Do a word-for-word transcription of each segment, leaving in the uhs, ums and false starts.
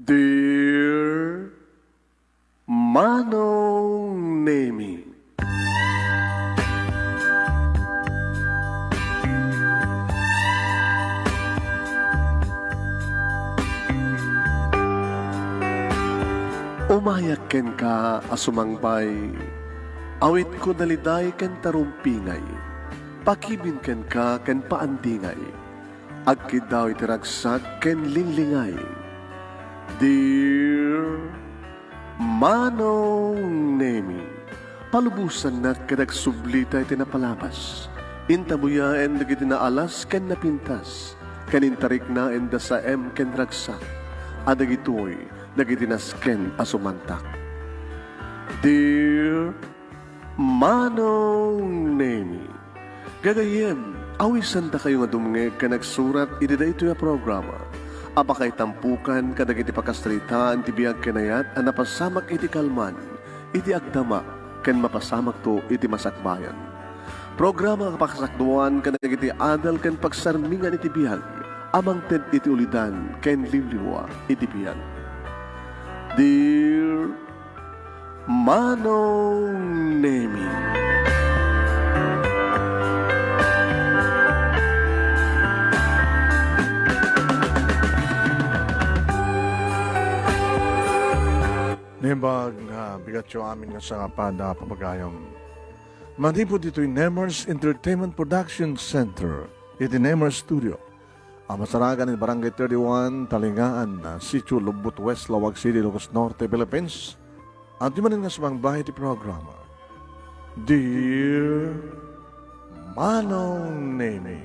Dear Manong Nemi. Umayak kenka a sumangbay, awitko daliday ken tarumpingay, pakibin kenka ken paandingay. Agkiddaw iti ragsak ken linglingay. Dear Manong Nemi, palubosannak ket agsublita iti napalabas. Intabuyaen dagiti naalas ken napintas, ken intariknaen da saem ken ragsak, a dagitoy dagiti nasken a sumantak. Dear Manong Nemi. Gagayyem, awisandakayo nga dumngeg ken agsurat iti daytoy a programa a pakaitampukan kadagiti pakasaritaan ti biag ken ayat a napasamak iti kalman, iti agdama, ken mapasamakto iti masakbayan. Programa a pakasakduan kadagiti adal ken pagsarmingan iti biag a mangted iti ulidan ken liwliwa iti biag. Dear Manong Nemi. Naimbag nga bigatyo amin nga sangapada, papagayam. Manipud ditoy Nemers Entertainment Production Center, iti Nemers Studio, a masarakan iti Barangay thirty-one, Talingaan, Sitio Lubot West, Laoag City, Ilocos Norte, Philippines. Adtoy manen nga sumangbay iti programa, Dear Manong Nemi.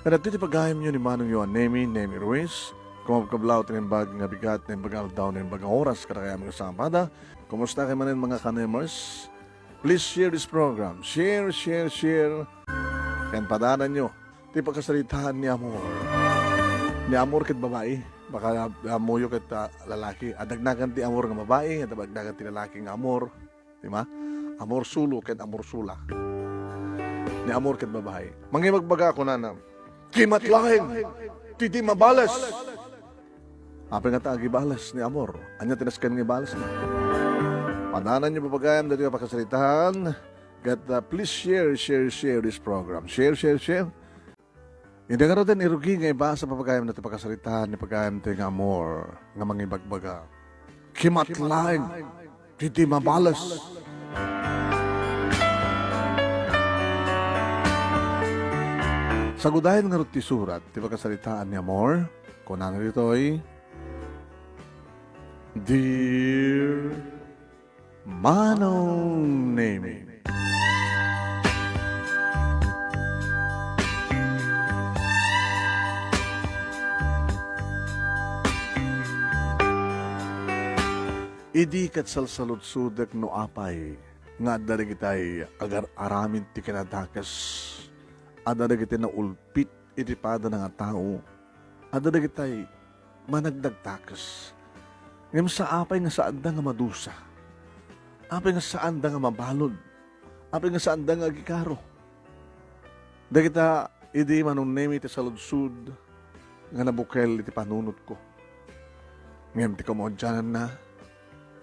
Kadagiti pagayamyo ni Manongyo a Nemi, Nemi Ruiz, kumabkablaw ti naimbag nga bigat, naimbag nga aldaw, naimbag nga oras, kadakayo amin nga sangapada. Kumusta kayo manen, mga ka-Nemers? Please share this program. Share, share, share. Ken padananyo ti pakasaritaan ni Amor. Ni Amor ket babai. Baka, ah, ammoyo ket, ah, lalaki. Adda agnagan ti Amor nga babai, adda agnagan ti lalaki nga Amor. Di ba? Amor solo ken Amor sola. Ni Amor ket babai. Mangibagbaga, kunana, "Kimatlaeng ti di mabales." Apay ngata agibales ni Amor? Ania ti nasken nga ibalesna? Padananyo, papagayam, daytoy a pakasaritaan. Ket, uh, please share, share, share this program. Share, share, share. Idi ngaruden, irugi nga ibasa, papagayam, daytoy pakasaritaan ni pagayam ti nga Amor nga mangibagbaga, "Kimatlaeng ti di mabales." Sagudayen ngarud ti surat ti pakasaritaan ni Amor. Kunana ditoy, "Dear Manong Nemi." Idi ket salsaludsodek no apay nga adda dagitay agar-aramid ti kinadakes, adda dagiti naulpit iti padana nga tao, adda dagitay managdagdakes. Ngem sa apay nga saanda nga madusa? Apay nga saanda nga mabalud? Apay nga saanda nga agikaro? Dagita idi Manong Nemi ti saludsod nga nabukel iti panunotko. Ngem ti kamuadiananna,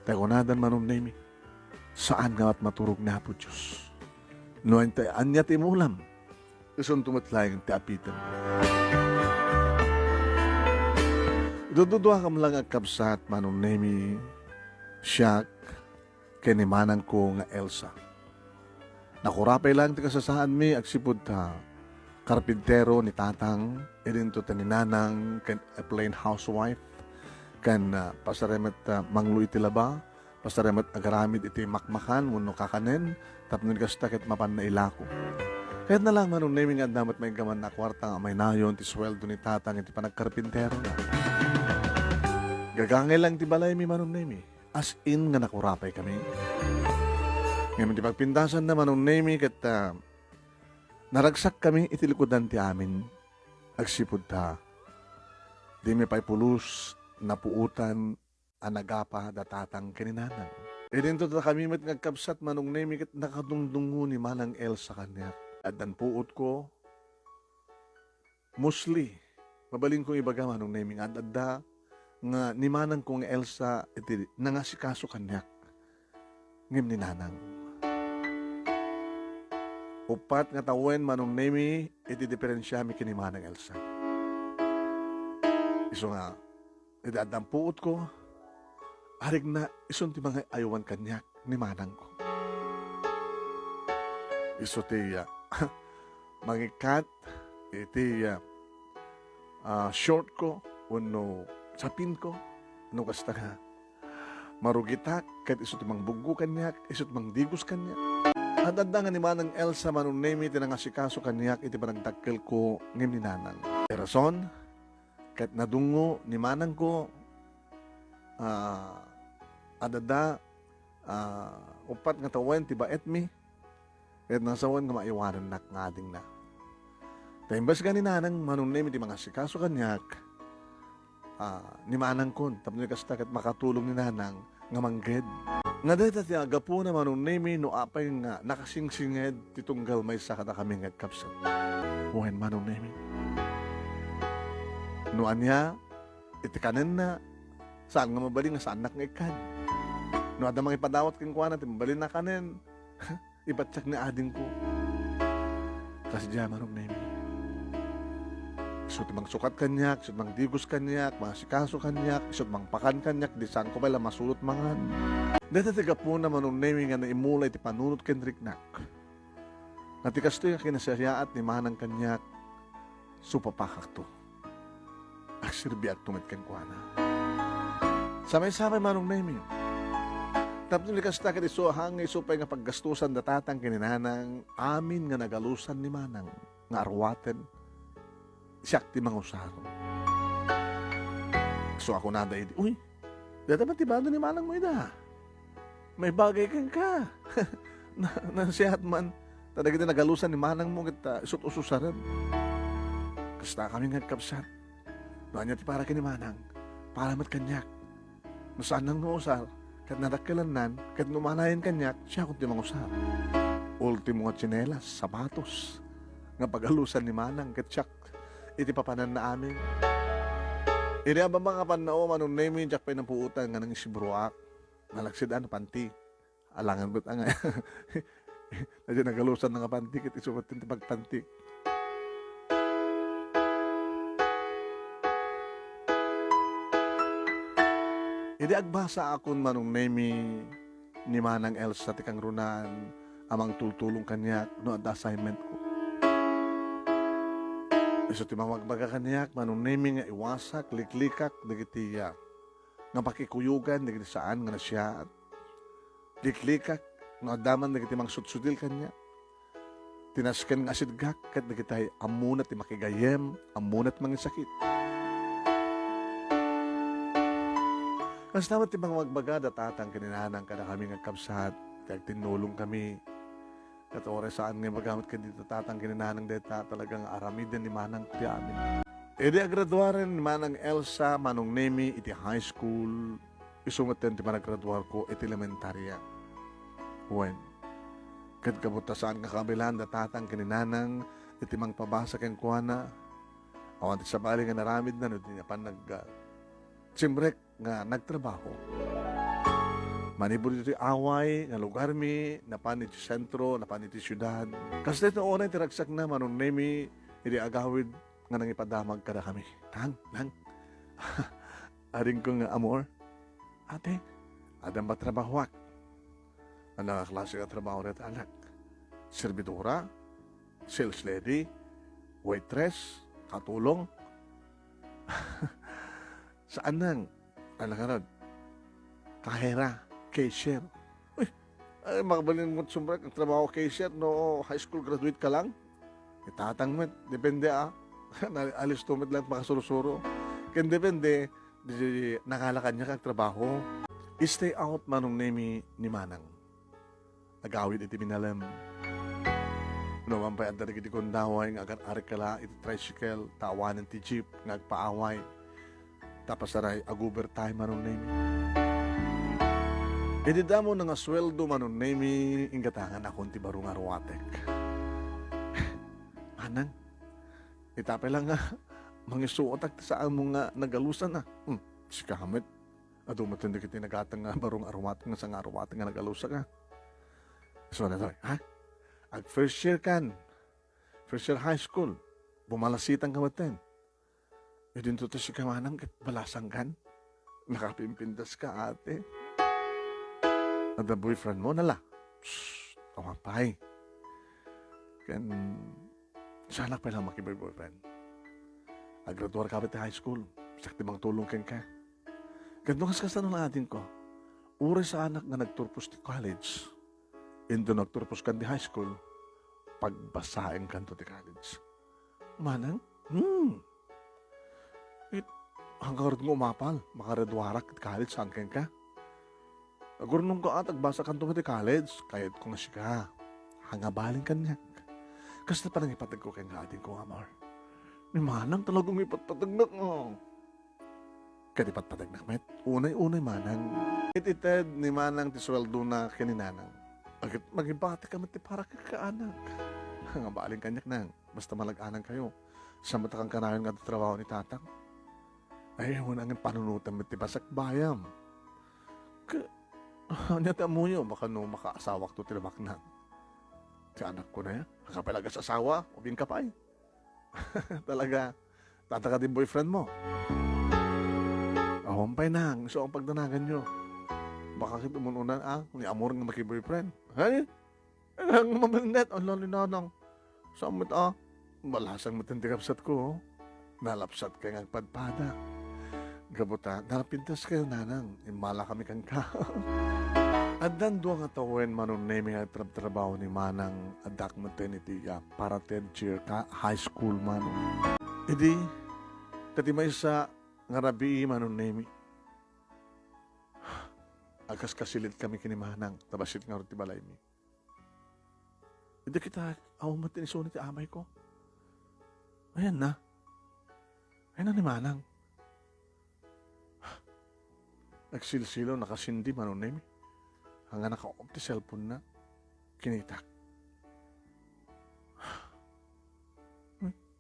ta kunadan Manong Nemi, saan nga mat-, maturog ni Apo Dios. No ania ti, ania ti imulam, isunto met laeng ti apitem. Itudtuduakam lang, agkabsat, Manong Nemi, siak, ken ni manangko nga Elsa. Nakurapay laeng ti kasasaadmi agsipud ta karpintero ni tatang, idinto ta ni nanang ken a plain housewife, ken, ah, pasarem met, ah, manglo iti laba, pasarem met agaramid iti makmakan wenno kakanen, tapno ni kasta ket mapanna ilako. Kayatna laeng, Manong Nemi, nga adda met maiggamanna a kuarta nga mainayon ti sueldo ni tatang iti panagkarpinterona. Gagangay laeng ti balaymi, Manong Nemi. As in nga nakurapay kami. Ngem ti pagpintasanna, Manong Nemi, ket, ah, naragsak kami iti likudan ti amin. Agsipud ta, dimi pay pulos napuotan a nagapa da tatang ken ni nanang. Idinto ta kami met nga agkabsat, Manong Nemi, ket nakadungdungngo ni Manang Elsa kaniak. Addan puotko, Mostly, mabalinko nga ibaga, Manong Nemi, nga ad-adda nga ni manangko nga Elsa iti nangasikaso kaniak ngem ni nanang. Uppat nga tawen, Manong Nemi, iti diferensiami ken ni Manang Elsa. Isu nga, idi adda puotko, arigna isun ti mangay-aywan kaniak ni manangko. Isu ti, ah, mangikkat iti, ah, ah, shortko wenno sapinko, no kasta nga marugitak ket isu ti mangbuggo kaniak, isu ti mangdigos kaniak. Ad-adda nga ni Manang Elsa, Manong Nemi, ti nangasikaso kaniak iti panagdakkelko ngem ni nanang. Ti rason, ket nadungngo ni manangko, ah, ad-adda, ah, uppat nga tawen ti baetmi, ket nasawen nga maiwanennak nga adingna. Ta imbes nga ni nanang, Manong Nemi, ti mangasikaso kaniak, ah, ni manangkon, tapno kasta ket makatulong ni nanang nga mangged. Nga dayta ti agapuna, Manong Nemi, no apay nga nakasingsinged ti tunggal maysa kadakami nga agkabsat. Wen, Manong Nemi. No ania, iti kanenna, saan nga mabalin nga saannak nga ikkan. No adda mangipadawat kenkuana, ti mabalin a kanen, ibatiak ni adingko. Kasdiay, Manong Nemi. Isu ti mangsukat kaniak, isu ti mangdigos kaniak, mangasikaso kaniak, isu ti mangpakan kaniak, di saanko pay la masulot mangan. Dayta ti gapuna, Manong Nemi, nga naimula iti panunot ken riknak. Nga ti kastoy nga kinasariaat ni manang kaniak, supapakakto. Agserbiakto met kenkuana. Samay-samay, Manong Nemi. Tapno ni kasta ket isu a hangin, isu pay nga paggastusan da tatang ken ni nanang, amin nga nagalusan ni manang nga aruaten, siak ti mangusar. So, ako nada idi, "Uy, dayta met ti bado ni manangmo ida. Maibagay kenka." Na, nasiat man. Ta dagiti nagalusan ni manangmo ket, ah, isut' ususaren. Kasta kami nga agkabsat. No ania ti para ken ni manang, para met kaniak. No saanna nga mausar, ket nadakkelannan, ket no manayen kaniak, siakon ti mangusar. Ultimo nga tsinelas, sapatos, nga pagalusan ni manang, ket siak iti papananna amin. Idi ababangapannao, Manong Nemi, diak pay napuotan nga nangisibroak. Nalaksid a napanti. Alangan met nga. Adi nagalusan nga panti, ket isu met ti pagpanti. Idi agbasa akon, Manong Nemi, ni Manang Elsa ti kangrunan a mangtultulong kaniak no adda assignment ko. Isu ti mamagbaga kaniak, Manong Nemi, nga iwasak, liklikak dagiti, ah, nga pakikuyogan dagiti saan nga nasiaat. Liklikak no adda man dagiti mangsudsudil kaniak. Ti nasken nga asidgak ket dagitay ammona ti makigayyem, ammona ti mangisakit. Kasta met ti mangmagbaga da tatang ken ni nanang kadakami nga agkabsat, ti agtinnulongkami. Ket uray saan nga ibaga met ken dita tatang ken ni nanang dayta, talaga nga aramiden ni manang ti amin. Idi agraduaren ni Manang Elsa, Manong Nemi iti high school, isu metten ti panagraduarko iti elementaria. Wen, ket gapu ta saan nga kaabilan da tatang ken ni nanang iti mangpabasa kenkuana, awan ti sabali nga naramidna no di napan nag-, ah, simrek nga nagtrabaho. Manipud iti away nga lugarmi, napan iti sentro, napan iti siudad. Kasta iti unay ti ragsakna, Manong Nemi, idi agawid nga nangipadamag kadakami. "Nang, nang, adingko nga amor." "Ate, addan ba trabahoak?" "Ania nga klase nga trabaho dayta, anak?" "Serbidora, sales lady, waitress, katulong." "Saan nang, ania ngarud?" "Kahera, cashier." "Uy, ay, makabalin mo sumrek ang trabaho cashier no high school graduate ka lang?" Ni tatang met, depende, ah. Alisto met lang pakasursuro. Ken depende, di nakalakan niya kag trabaho. Stay out, Manong Nemi, ni manang. Agawid iti binalem. No man pay adda dagiti gundaway nga agar-arik kala iti tricycle, ta awanen ti jeep nga agpaaway. Ta pasaray, ag-overtime, Manong Nemi. Idi damo na nga sueldo, Manong Nemi, inggatangan akon ti baro nga ruatek. Manang, ita pay lang nga, mangisuotak ti saan mo nga nagalusan, ah. Hmm. Sika met, adu met dagiti nagatang nga baro nga arumateng nga sangaarumateng nga nagalusak, a. So, na, ha? Ag first year kan, first year high school, bumalasitan ka metten. Idinto ta sika manang ket balasang kan? Nakapimpintas ka, ate. Adda boyfriend mo, nala? Shh, awan pay. Ken, saanak pay lang makiboy-boyfriend. Agraduar ka met ti high school, siak ti mangtulong kenka. Ket no kas-, kasano nga adingko, uray saanak nga nagturpos ti college, inton nagturpos kan ti high school, pagbasaenkanto ti college. Manang? Hmm. It, hanggang nga umapal, makaraduarak iti college, saan kenka? Agurnongko a, agbasakanto met ti college, kayatko nga sika. Hangabalin kaniak. Kasta panangipatagko kenka, adingko, amor. Ni manang talaga nga ipatpatagnak, a. Ket ipatpatagnak met, unay-unay manang. Iti ted ni manang ti suweldona ken ni nanang. Agit-, magibati ka met ti para ket kaanak. Hangabalin kaniak, nang. Basta malag-anankayo. Saan met a kankanayon nga adda trabaho ni tatang? Ay, wen, angin panunotem met ti basakbayam. Ke-, ania ti ammoyo, baka no makaasawakto ti lumaknang. Ti anakko na ya. Kapay lagas asawa, ubing ka pay. Talaga, tataka din boyfriend mo. Awan pay nang, isu ang pagdanagan nyo. Baka ket umun-unan, a, ni amor nga makiboyfriend. Hay? Ang mamindet, ala ni nanang. Saan met, a? Balasang met ti kabsatko, o. Nalapsat kay nga agpadpada. Gapu ta, napintas kayo, nanang. Immala kami kenka. Addan dua nga tawen, Manong Nemi, nga agtrabtrabaho ni manang, addak met iti, a, para third year ka, high school man. Idi, ta ti maysa nga rabii, Manong Nemi, agkaskasilit kami ken ni manang, ta bassit ngarud ti balaymi. Idi kita, awan met ti isuna ti amayko. Ayanna. Ayanna ni manang. Nagsilsilo, nakasindi, Manong Nemi. Haan nga naka-off ti cellphone-na. Kinitak.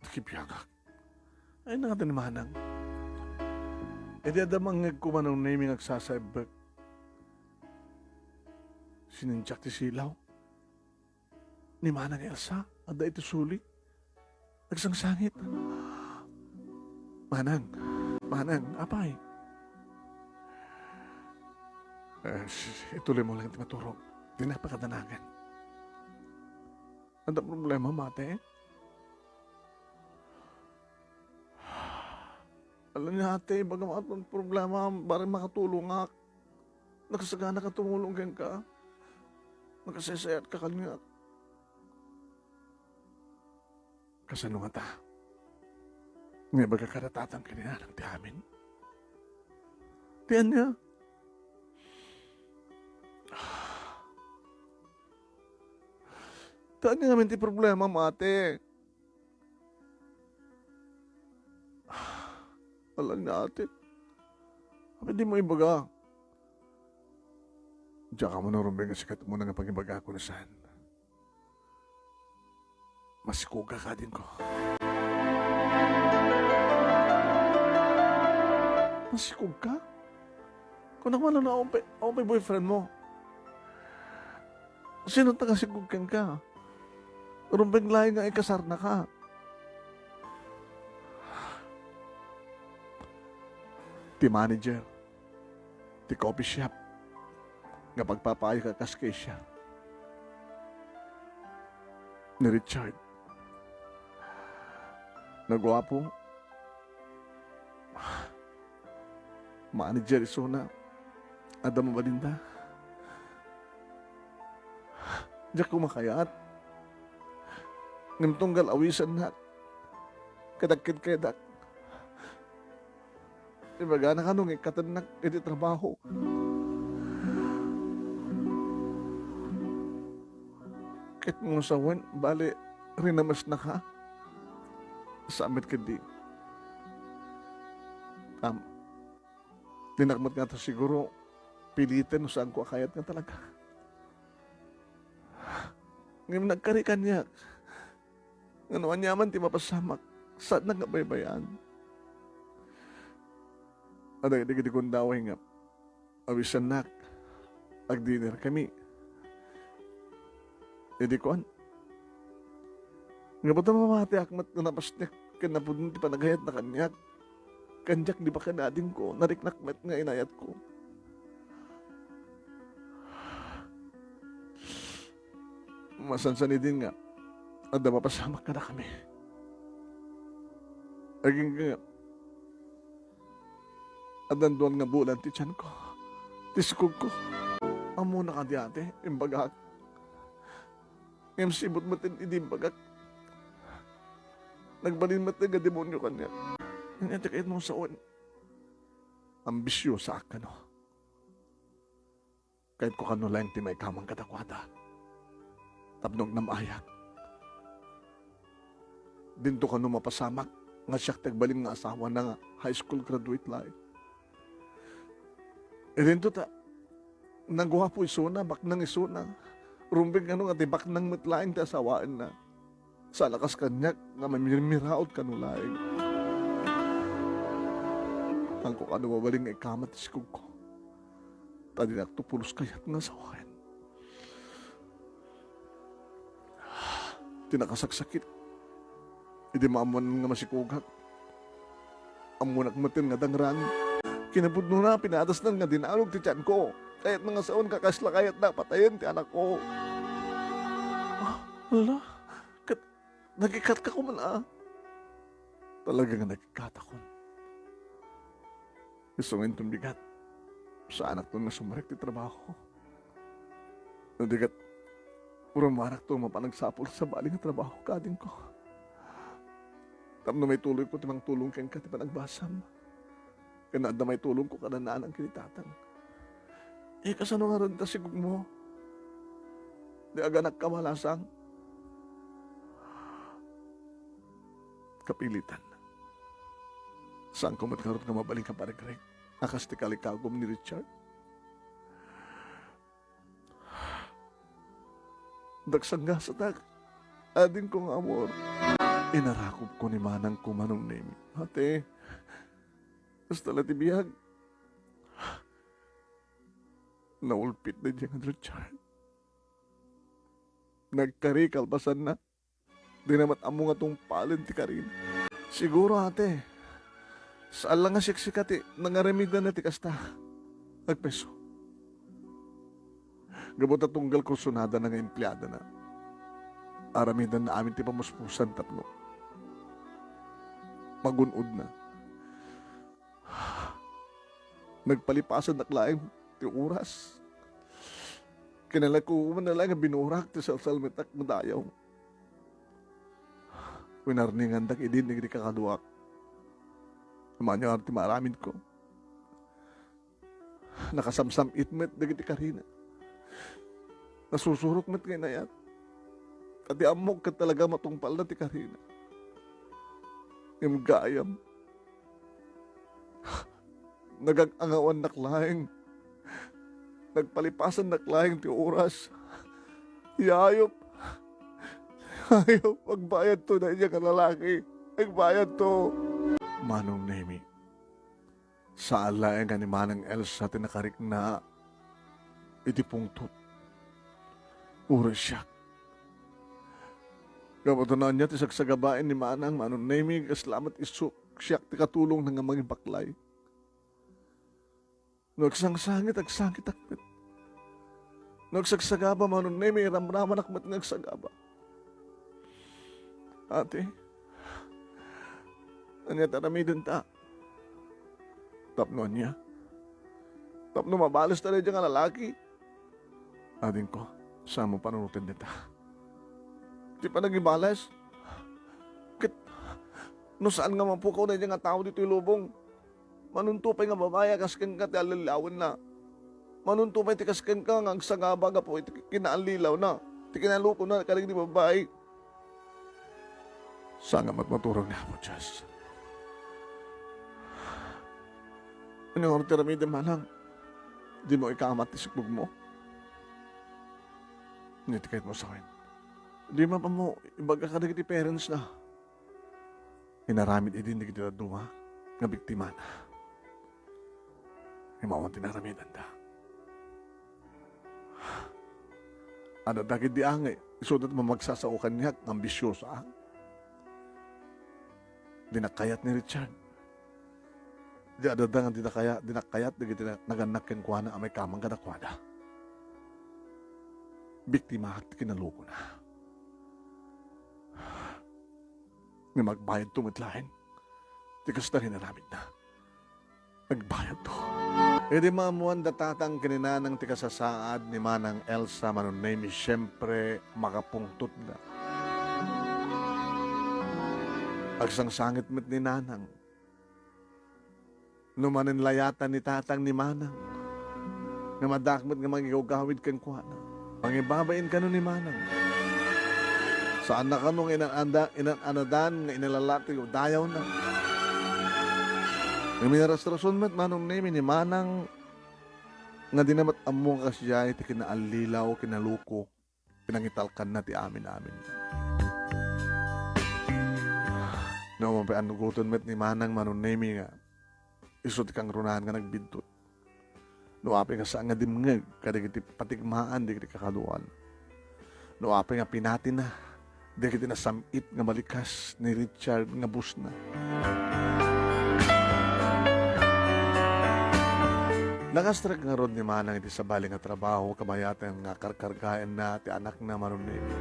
Nakibiangak. Ayanna ngata ni manang. Idi adda mangngegko, Manong Nemi, nga agsasaibbek. Sinindiak ti silaw. Ni Manang Elsa, adda iti suli. Nagsangsangit. Manang, manang, apay? Eh, s-, ituloy mo lang ti maturog. Dinak pakadanagan. Adda problema, mate? Ala ni ate, ibagam a problema, bareng makatulongak. Nakasagana ka tumulong kenka. Nakasaysayaat ka kaniak. Kasano ngata? Nga ibaga kada tatang ken ni nanang ti amin? Ti ania? Ti ania ngamin ti problema, mate? Ala ni ate. Apay dimo ibaga? Diak ammo no rumbeng nga sika ti umuna nga pangibagak no saan. Masikogka kadinko. Masikogka? Kunak man no awan pay, awan pay boyfriend mo. Sino ti nakasikog kenka? Rumbeng laeng nga ikasarnaka. Ti manager ti coffee shop nga pagpapaayo ka kas cashier. Ni Richard. Naguapo. Manager isuna. Adda mabalinda. Diak ko makayat. Ngem tunggal awisannak. Kadakkedkedak. Ibagana kano nga ikkatennak iti trabaho. Ket no sawen, bale, rinamesnaka. Saan met ketdi. Am, dinak met ngata siguro piliten no saanko a kayat nga talaga. Ngem nagkari kaniak. Nga no aniaman ti mapasamak, saannak nga baybay-an. Adda dagiti gundaway nga awisannak, agdinerkami. Idi kuan, nga ba't mamatiak met nga napasnek ken napudno ti panagayatna kaniak, ken diak di baken adingko, nariknak met nga inayatko. Masansan idin nga adda mapasamak kadakami. Agingga nga addan duan nga bulan ti tianko, ti sikogko. Ammona kadi, ate, imbagak. Ngem sibut met idi imbagak, nagbalin met nga demonio kaniak. Ania ti kayatmo sawen? Ambisiosaak kano. Kayatko kano laeng ti maikamang kadakuada tapno agnam-ayak. Dinto kano mapasamak nga siak ti agbalin nga asawana nga high school graduate laeng. Idinto ta naguapo isuna, baknang isuna. Rumbeng kano nga ti baknang met laeng ti asawaenna. Saan a kas kaniak nga mamirmiraot kano laeng. Saanko kano mabalin nga ikamat ti sikogko, ta dinakto pulos kayat nga asawaen. Ti nakasaksakit, idi maammoan nga masikogak, ammonak metten nga dangran. Kinapudnona, pinaadasnan nga dinalog ti tianko. Kayatna nga sawen, kakasla kayatna a patayen ti anakko. Ah, ala, ket nagikkatka koma, a? Talaga nga nagikkatakon. Isu nga inton bigat, saanakton nga sumarek ti trabaho. No di ket, urumanakto mapan agsapul sabali nga trabaho, adingko. Tapno maituloyko ti mangtulong kenka ti panagbasam. Ken adda maitulongko kada nanang ken ni tatang. Eh, kasano ngarud ta sikogmo? Di aganakka, Malasang? Kapilitan. Saanko met ngarud nga mabalin nga parigreg a kas ti kalikagum ni Richard? Dagsanggasatak, adingko nga amor. Inarakobko ni manangko, Manong Nemi. Ate, kasta la ti biag. Naulpit daydiay nga Richard. Nagkari kalpasanna. Dina met ammo nga tungpalen ti karina. Siguro, ate, saan la nga siksika ti nangaramidanna ti kasta. Agpayso. Gapu ta tunggal kursunadana nga empleadana, aramidanna amin ti pamuspusan tapno magun-odna. Nagpalipasannak laeng ti oras. Kinalakumanna laeng nga binurak ti salsalmetak nga dayaw. Winarningandak idin dagiti kakaduak. Ania ti maaramidko? Nakasamsam-it met dagiti karina. Nasusurok met nga inayat. Ta ti ammok ket talaga matungpalna ti karina. Ngem gayam, nagag-angawannak laeng. Nagpalipasannak laeng ti oras. Ti ayup. Ti ayup, agbayadto daydiay nga lalaki. Agbayadto. Manong Nemi, saan laeng nga ni Manang Elsa ti nakarikna iti pungtot. Uray siak. Gapu ta no ania ti sagsagabaen ni Manang, Manong Nemi, kasla met isuk, siak ti katulongna nga mangibaklay. No agsangsangit, agsangitak met. No agsagsagaba, Manong Nemi, iramramanak met nga agsagaba. Ate, ania ti aramidenta? Tapno ania? Tapno mabalesta daydiay nga lalaki? Adingko, saanmo panunoten dayta. Ti panagibales? Ket no saan nga mapukaw daydiay nga tao ditoy lubong, manunto pay nga babai a kas kenka ti allilawenna. Manunto pay ti kas kenka nga agsagaba gapu iti kinaalilawna, ti kinalukona kadagiti babai. Saan nga matmaturog ni Apo Dios. Ania ngarud ti aramidem, manang? Dimo ikamat ti sikogmo? Ania ti kayatmo sawen? Dimo ammo ibaga kadagiti parents na. Inaramid idin dagiti dadduma nga biktimana. Ngem awan ti naramidanda. Adda dagiti angay, isuda ti mamagsasao kaniak nga ambisyosa. Di nakayat ni Richard. Di adda nga di nakaya-, di nakayat dagiti na-, nagannak kenkuana a maikamang kadakuada. Biktimaak ti kinalukona. Ngem agbayadto met laeng ti kasta nga inaramidna. Agbayadto. Idi maammoan da tatang ken ni nanang ti kasasaad ni Manang Elsa Manong Nemy, siempre, makapungtotda. Agsangsangit met ni nanang no manen layatan ni tatang ni manang, nga addaak met nga mangigawgawid kenkuana. Mangibabain kano ni manang. Saanna kano nga inan-anda-, inan-anadan nga inalala ti dayawna. Ngem inarasrason met Manong Nemy ni manang nga dina met ammo nga kasdiay ti kinaallilaw, kinaluko, pinangitalkanna ti amin-amin. No, mapaannugoton met ni manang Manong Nemy nga isu ti kangrunaan nga nagbiddut. No apay nga saan nga dimngeg kadagiti patigmaan dagiti kakaduan. No apay nga pinatina dagiti nasam-it nga balikas ni Richard nga busna. Nakastrek ngarud ni Manang iti sabali nga trabaho kabayatan nga karkargaenna ti anakna Manong Nemy.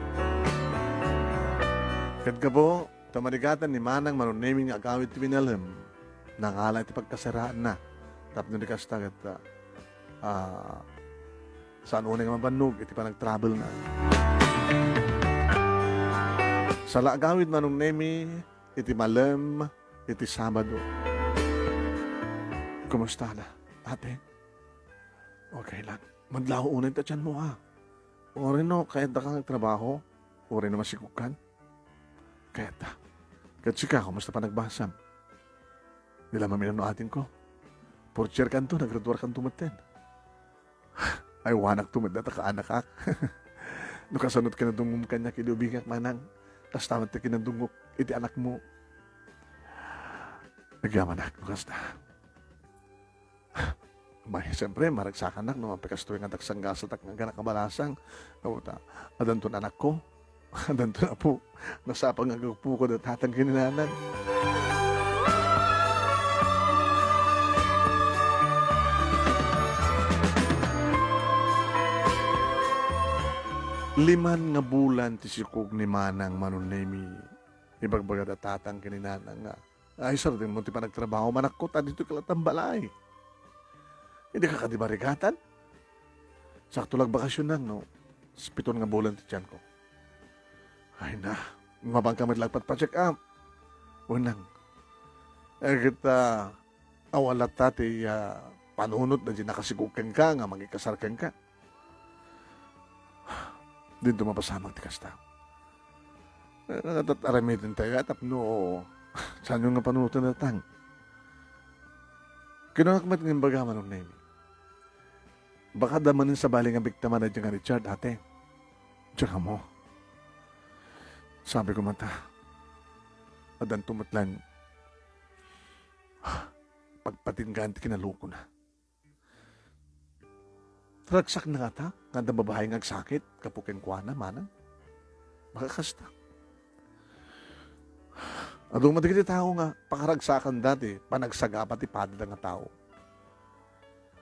Ket gapu ta marigatan ni Manang Manong Nemy nga agawid ti pinalem, nangala iti pagkasaraanna tapno di kasta ket, ah, saan unay nga mabannog iti panagtravelna. Sala agawid Manong Nemy iti malem iti Sabado. Kumusta na, ate? Okay lang. Madlaw unay ta tianmo, ha? Uray no, kayatda ka nga agtrabaho? Uray no masikogkan? Kayatda. Ket sika, kumusta panagbasam? Di la maminano atin ko. Fourth year kanto, nagraduar kanto metten. Ay, wanakto met data kaanakak. No kasano ti kinadungngom kaniak idi ubingak, manang, kasta met ti kinadungngok iti anakmo. Agyamanak, no kasta. May, siyempre, maragsakanak no mapikastoy nga dagsang gasatak nga agana kabalasang. Apo ta, adanton anakko, adanton apo, nasapa nga agpukod a tatang ken ni nanang. Liman nga bulan ti sikog ni Manang Manong Nemy. Ibagbaga da tatang ken ni nanang nga, "Ay, sardengmo ti panagtrabaho, manakko, ta ditoy kalatan balay. Dika kadi marigatan? Sakto la agbakasyon, nang, no? Piton nga bulan ti tianko." "Ay na, mapanka met la agpa-check up." "Wen, nang." "Eh, ket, ah, awan latta ti, ah, panunot daydi nakasikog kenka nga mangikasar kenka?" Dinto mapasamak ti kasta. Eh, nagataramidentayo tapno saanyo nga panunoten, tatang. Kinunak met nga imbaga, Manong Nemy. Baka adda manen sabali nga biktima daydi nga Richard, ate. Diak ammo. Sabi ko met, adanto met laeng pagpatinggaan ti kinalukona. Ragsakna ngata nga adda babai nga agsakit gapu kenkuana, manang? Baka kasta. Adu met dagiti tao nga pakaragsakanda ti panagsagaba ti padada nga tao.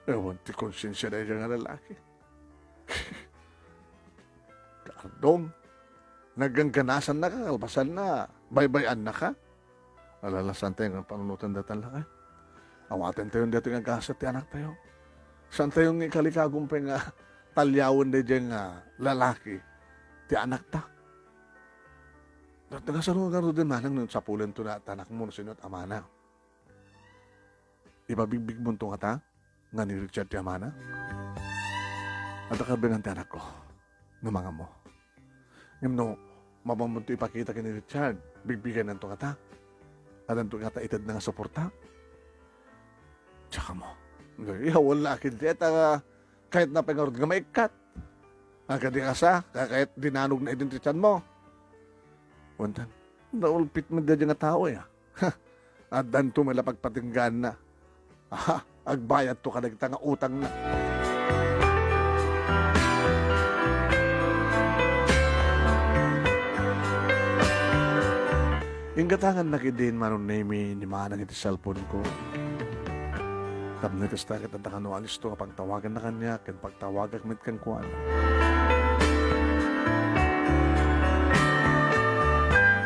Awan ti konsiensia daydiay nga lalaki. Kaardom, naggangganasanna ka, kalpasanna, baybay-annaka. Alala, saantayo nga panunoten dayta a lalaki. Awatentayon daytoy nga gasat ti anaktayo. Saantayo nga ikalikagum pay nga taliawen daydiay nga lalaki ti anakta. Nagtagasa no ngaruden manang no sapulento na ti anakmo no sino ti amana. Ipabigbigmonto ngata nga ni Richard ti amana? Adda kabilangan ti anakko no mangammo. Ngem no mapanmonto ipakita ken ni Richard, bigbigenanto ngata? Adanto ngata itedna nga suporta? Diak ammo. Ay, awan la a ket dayta nga kayatna pay ngarud nga maikkat. Agadi kasta, kayat dinanogna idin ti tianmo. Wen, naulpit met daydiay nga tao, ya. Addanto met la pagpatinggaanna. Aha, agbayadto kadagita nga utangna. Inggatangannak idin, Manong Nemy, ni Manang iti cellphone-ko. Tapno kasta ket adda kano a listo nga pagtawaganna kaniak ken pagtawagak met kenkuana.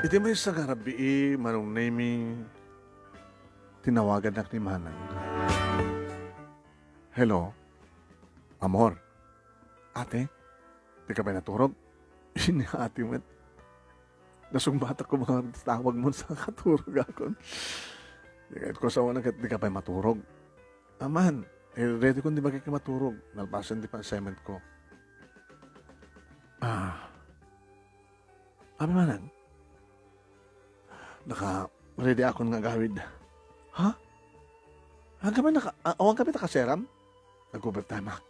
Iti maysa nga rabii, Manong Nemy, tinawagannak ni Manang. "Hello, amor." "Ate, dika pay naturog?" Ni ate met. Nasungbatak ko mga tawag mo sa katurog akon. Di ka, ko sa una ket dika pay maturog. Aman, eh, ready ko, di magiging maturog. Nalpasan di pa assignment ko. Ah. Abi Manang, naka-ready akon nga agawid. Ha? Awan ka pay naka-, a-, awan ka pay nakaseram? Nag-overtime ak.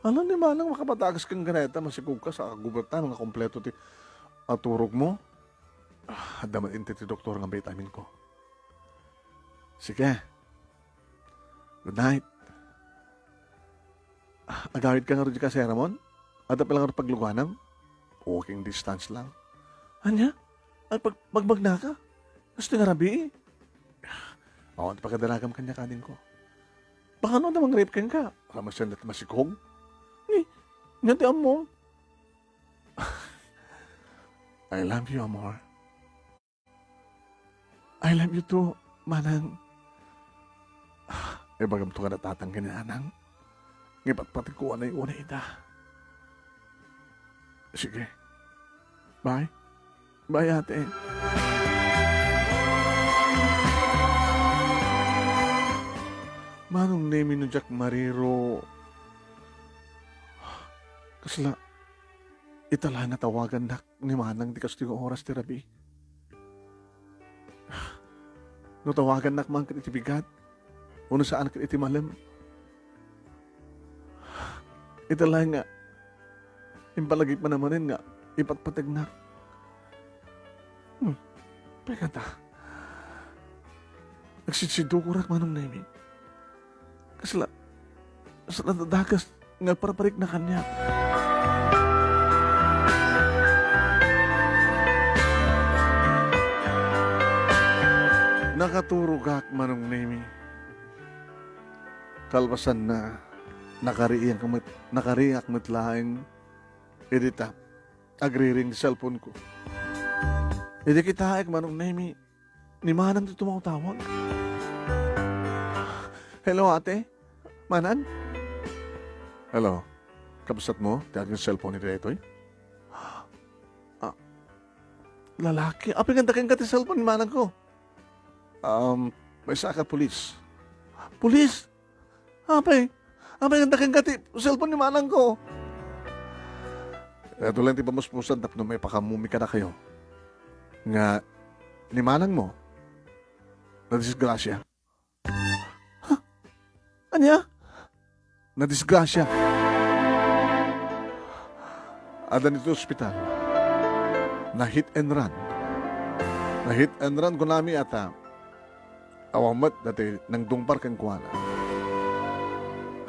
Ala ni Manang, makapatagas ken ganayta, masikog ka sa overtime nga kompleto ti, ah, turog mo. Ah, adda man inted ti doktor nga vitamin ko. Sige. Good night. Ah, agawid ka ngarud iti kaseramon? Adda pay la ngarud pagluganam? Walking distance lang. Ania? Ay, pag-, magmagna ka? Kastoy nga rabii? Awan ti pakadanagam kaniak, adingko. Baka no, adda mangrape kenka. Para masandat masikog? Ni, ania ti ammom? I love you, amor. I love you too, Manang. Ah, ibagamto kada tatang ken nanang. Nga ipatpategko unay-unay ida. Sige. Bye. Bye, ate. Manong Nemy, no diak mariro, kasla, ita la natawagannak ni Manang ti kastoy nga oras ti rabii. No tawagannak man ket iti bigat, wenno saan ket iti malem, ita laeng nga impalagipna manen nga ipatpategnak. Hmm. Pekata. Agsidsidukorak, Manong Nemy. Kasla, kasla dadagas nga agparparikna kaniak. Nakaturogak, Manong Nemy. Kalpasanna, nakariingak met, nakariingak met laeng idi ta agriring ti cellphone ko. Idi kitaek, Manong Nemy, ni Manang ti tumawtawag. "Hello, ate? Manang?" "Hello. Kabsat mo ti aging cellphone iti daytoy?" "Ah, lalaki. Apay nga adda kenka ti cellphone ni Manang ko?" "Um, maysa ka pulis." "Pulis? Apay, apay nga adda kenka ti cellphone ni Manang ko?" Ito lang ti pamuspusan tapno maipakammumi kadakayo nga ni Manang mo, nadisgrasia. Ha? Ania? Nadisgrasia. Adda iti ospital. Na-hit and run. Na-hit and run, kunami ata. Awan met dati nangdungpar kenkuana.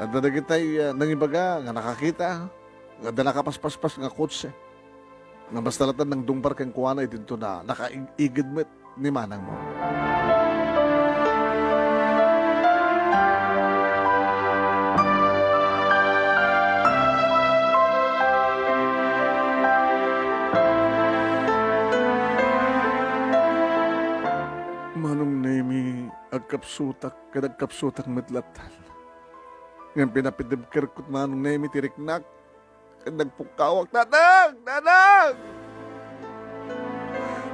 Adda dagitay, ah, nangibaga nga nakakita nga adda nakapaspaspas nga kotse. Nga basta latta nangdungpar kenkuana, idinto na nakaig-igid met ni manang mo. Manong Nemy, agkapsutak ket agkapsutak met lattan. Ngem pinapidebkerko, Manong Nemy, ti riknak ket nagpukkawak. "Nanang! Nanang!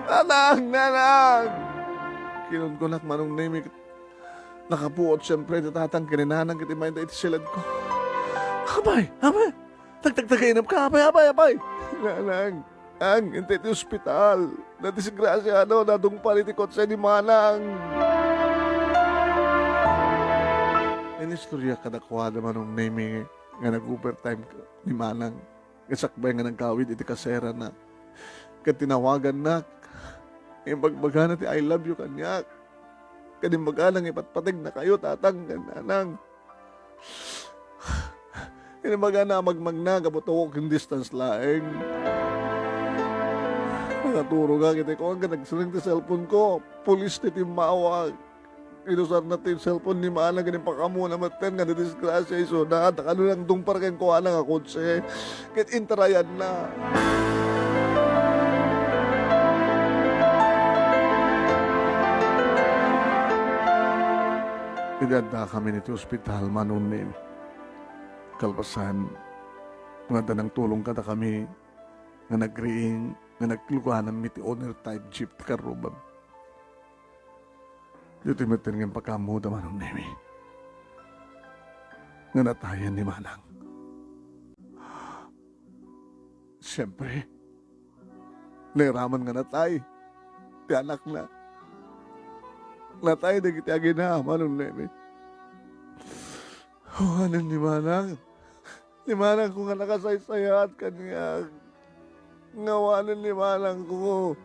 Nanang! Nanang!" Kinunkunak, Manong Nemy, ket nakapuot siempre ti tatang ken ni nanang ket immayda iti siledko. "Apay! Apay! Tagtagtagainep ka! Apay! Apay! Apay!" "Nanang! Ang, intay ti ospital! Nadisgrasia, no, nadungpar iti kotse ni manang!" Inistorya kadakuada, Manong Nemy, nga nag-overtime ni manang. Nga sakbay nga nagkawid iti kaserana, ket tinawagannak. Imbagbagana ti "I love you" kaniak. Ket imbagana nga ipatpategnakayo, tatang ken nanang. Ket imbagana a magmagna gapu ta walking distance laeng. Nakaturogak iti kuan ket nagsireng ti cellphone ko. Pulis ti timmawag. Inusarna ti cellphone ni manang ket impakamuna metten nga nadisgrasya isuna. Dakkel lang dungpar kenkuana nga kotse. Ket intarayanna. Idi addakami iti ospital, Manong Nemi, kalpasan nga adda nangtulong kadakami nga nagriing nga naglugananmi ti owner type jeep ti karrubam. Ditoy metten nga impakaammoda, Manong Nemi, nga natayen ni Manang. Siempre, nairaman nga natay ti anakna. Natay dagiti agina, Manong Nemi. Awanen ni Manang. Ni manangko nga nakasaysayaat kaniak. Nga awanen ni manangko.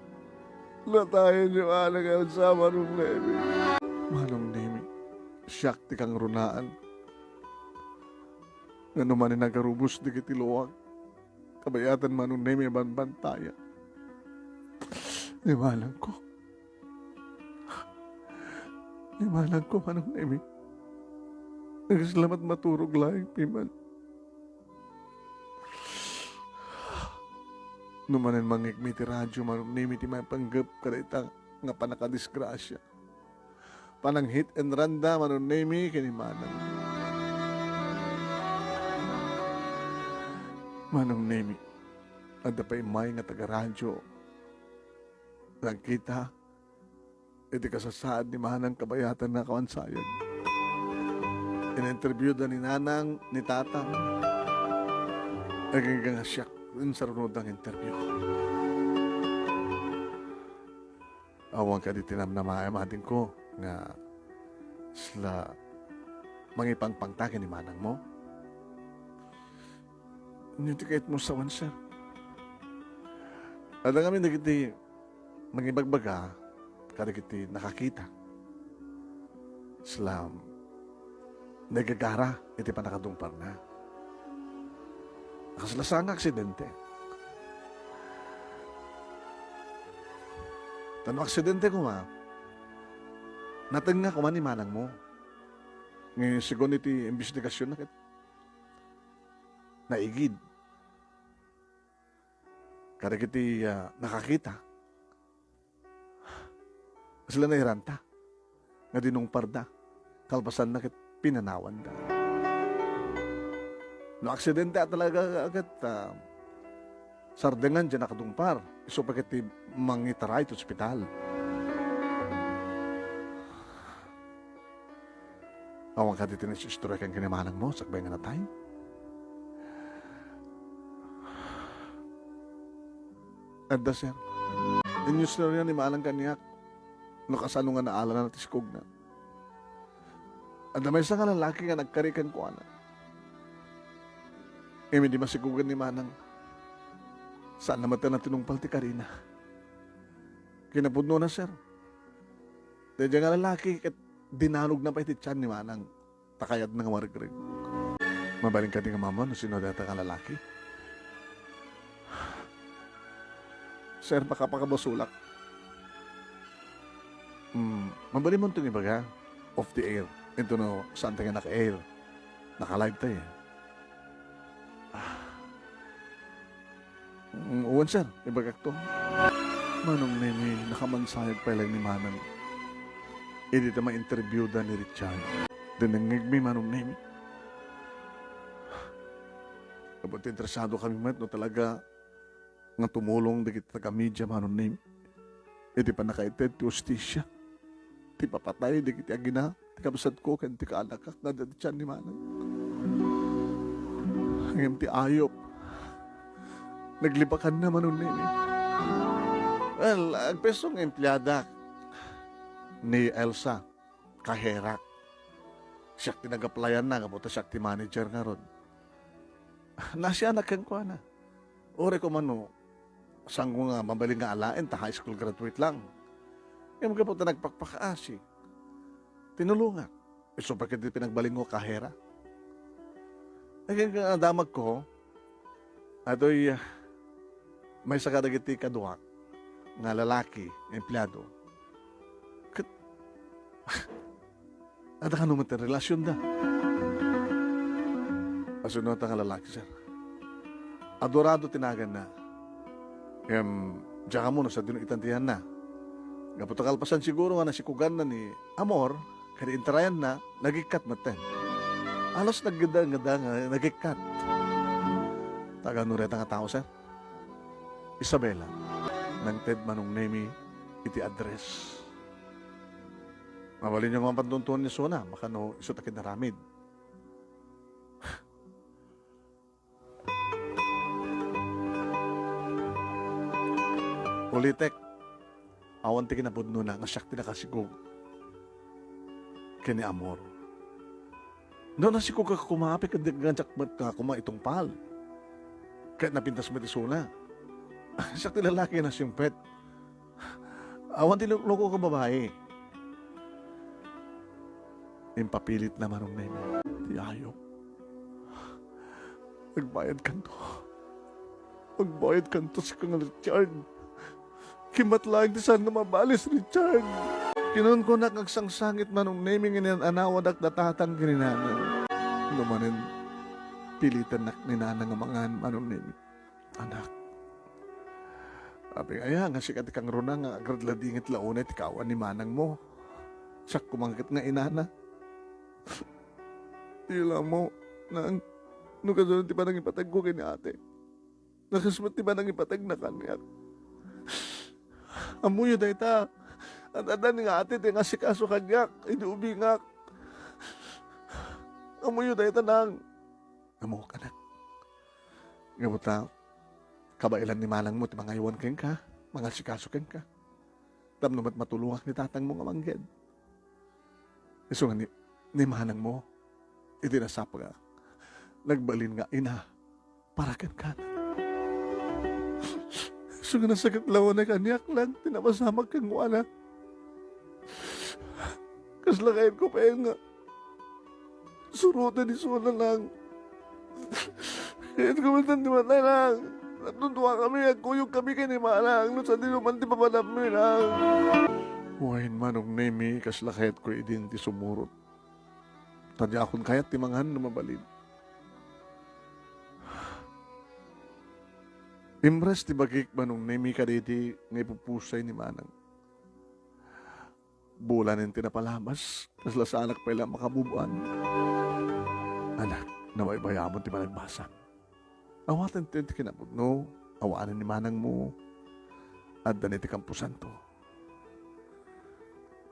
Natayen ni Manang Elsa, Manong Nemi. Manong Nemi, siak ti kangrunaan. Nga no manen agarubos dagiti luak, kabayatan, Manong Nemi, a banbantayan. Ni manangko. Ni manangko, Manong Nemi. Agasla met maturog laeng piman. No manen mangngegmi ti radio, Manong Nemi, ti maipanggep kadayta nga pannakadisgrasya. Panang-hit and run da, Manong Nemi, ken ni Manang. Manong Nemi, adda pay immay nga taga-radio. Nagkita iti kasasaad ni Manang kabayatan nga kawan-sayan. In-interview da ni Nanang, ni Tatang. Agingga nga siak, insaruno da nga interview. Awan kadi ti namnamaem, adingko, nga sla mangipangpangta ken ni manangmo? Ania ti kayatmo sawen, sir? Adda ngamin dagiti mangibagbaga kadagiti nakakita. Sla, naigagara iti pannakadungparna. Kasla sa nga aksidente. Ta no aksidente koma, natengnga koma ni manangmo. Ngem, segun iti imbestigasionna ket naigid kadagiti, ah, nakakita. Kasla nairanta nga dinungparda, kalpasanna ket pinanawanda. No aksidente a talaga ket, ah, sardengan diay nakadungpar, isu pay ket ti mangitaray iti ospital. Awan kadi ti naistorya kenka ni manangmo sakbay nga natay? Adda, sir. Inistorya ni manang kaniak no kasano nga naalana ti sikogna. Adda maysa nga lalaki nga nagkari kenkuana. Ngem idi masikogen ni manang, saanna met a tinungpal ti karina. Kinapudnona, sir, daydiay nga lalaki ket dinanogna pay ti tian ni manang ta kayatna nga maregreg. Mabalin kadi nga maammo no sino dayta nga lalaki? Sir, pakapakabasolak. Hmm, mabalinmonto nga ibaga off the air. Intono saan ti nga naka-air. Naka-live tayo, eh. Ah. Mm, wen, sir, ibagakto. Manong Nemi, nakamansayag pay laeng ni Manang idi ta ma-interviewda ni Richard. Dinengngegmi, Manong Nemi. Apo, interesado kami met no talaga nga tumulong dagiti taga-media, Manong Nemi, iti pannakaited ti hustisia. Ti papatay dagiti agina ti kabsatko ken ti kaanakak nga adda ti tian ni Manang. Ngem ti ayup, naglibakanna, Manong Nemi. Well, agpayso nga empleadak ni Elsa, kaherak. Siak ti nag-applyanna gapu ta siak ti manager ngarud. Naasianak kenkuana. Uray koma no, saanko nga mabalin nga alaen ta high school graduate lang. Ngem gapu ta nagpakpakaasi, tinulongak. Isu pay ket ti pinagbalinko a kahera. Ket ken adamagko, atoy, ah, maysa kadagiti kaduak nga lalaki nga empleado. Ket, adda kano met ti relasionda. Asino ta nga lalaki, sir? Adorado ti naganna. Ngem, diak ammo no sadino itan ti yanna. Gapu ta kalpasan siguro nga nasikuganna ni Amor, ken intarayanna, nagikkat metten. Alas naggeda-ngeda nga nagikkat. Taga-ano dayta nga tao, sir? Isabela. Nangted Manong Nemi iti address. Mabalinyo nga mapantuntuan ni Sona, baka no isu ta kinaramid. Ulitek, awan ti kinapudnona nga siak ti nakasigug ken ni Amor. No, nasigugak koma, apay ket diak met nga koma itungpal. Ket napintas met isuna. Siak ti lalaki nga nasingpet. Awan ti lukluko nga babai. Impapilitna Manong Nemi ti ayup. Agbayadkanto. Agbayadkanto, sika nga Richard. Kimmat laeng ti saan nga mabales, Richard. Kinunkunak nga agsangsangit Manong Nemi nga inan-anawadak da tatang ken ni nanang. No manen, pilitennak ni nanang nga mangan, Manong Nemi. Anak, apay aya nga sika ti kangruna nga agradladingit la unay ti kaawan ni manangmo? Siak koma ket nga inana. Di la ammo, nang, no kasano ti panangipategko ken ni ate. Nakas met ti panangipategna kaniak. Ammoyo dayta. Ad-adda ni nga ate ti nga asikaso kaniak idi ubingak. Ammoyo dayta, nang. Ammok, anak. Gapu ta, kabaelan ni manangmo ti mangaywan kenka, mangasikaso kenka. Tapno met matulongak ni tatangmo nga mangged. Isu nga ni, ni manangmo, iti nasapga, nagbalin nga ina para kenka. Isu nga nasakit la unay kaniak lang ti napasamak kenkuana. Kasla kayatko pay nga suroten isuna, nang. Kayatko met ti matay, nang. Nagtudua kami, agkuyog kami ken ni manang, no sadino man ti papadammi, nang. Wen, Manong Nemi, kasla kayatko idin ti sumurot. Ta diakon kayat ti mangan no mabalin. Imres ti bagik, Manong Nemi, kadaydi nga ipupusay ni manang. Bulanen ti napalabas, kasla saanak pay la makabub-an. Anak, nabaybayamon ti panagbasam. Awaten ti kinapudno, awanen ni manangmo, adda ni ti kamposanto.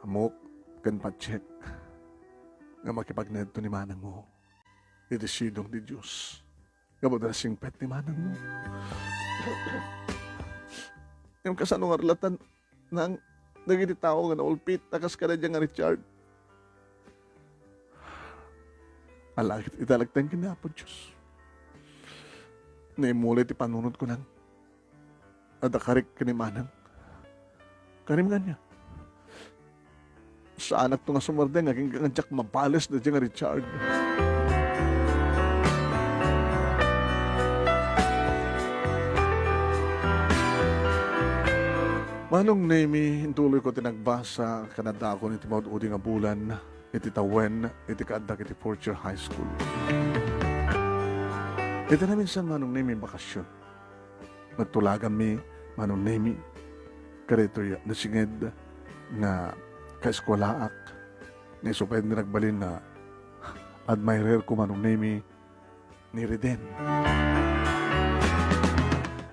Ammok ken patiek nga makipagnedto ni manangmo iti sidong ti Dios. Gapu ta nasingpet ni manangmo. Ngem kasano nga relatan nang dagiti tao nga naulpit a kas kadaydiay nga Richard? Alagad ita laeng ken ni Apo Dios. Naimulay ti panunotko, nang. Adda karik ken ni manang. Karim nga ania? Saanakto nga sumardeng agingga nga diak mabales daydiay nga Richard. Manong Nemi, intuloyko ti nagbasa ken addaakon iti maud-udi nga bulan iti tawen iti kaaddak iti fourth year high school. Iti naminsan, Manong Nemi, bakasyon. Nagtulaganmi, Manong Nemi, kadaytoy nasinged nga kaeskuelaak. Nga isu pay ti nagbalin nga admirerko, Manong Nemi, ni Reden.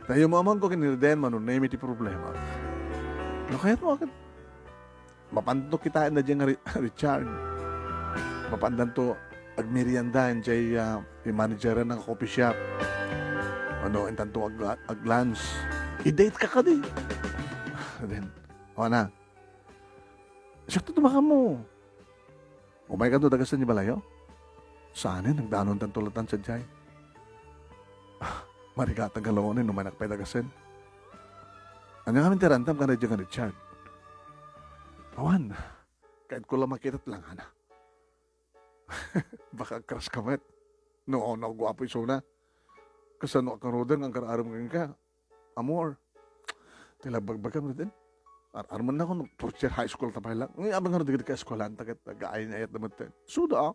Ta imamanko ken ni Reden, Manong Nemi, ti problema. No kayatmo, akin, mapanto kitaen daydiay nga Ri-, Richard. Mapandanto agmerienda idiay, ah, ti manageran nga coffee shop. Ano, intanto ag-, ag-lunch. I-date ka kadi. Then, o na. Siak ti tumakammo. Umaykanto Dagasen ti balayo? Saanen, nagdanontanto latan sadiay. Ah, marigatan ka laeng no umaynak pay Dagasen. Ania ngamin ti aramidem kadaydiay nga Richard? Awan. Ket ko la makita ti langana. Baka agkaraska met. No, no, guapo isuna. Kasano a karudeng, agkar-arem kenka? Amor. Ti la bagbagam iden. Ar-, armennak no, fourth year high school ta pay lang. Ni abang nga dagiti kaeskuelaan ta ket agaay ni ayat na met. Suda, ah.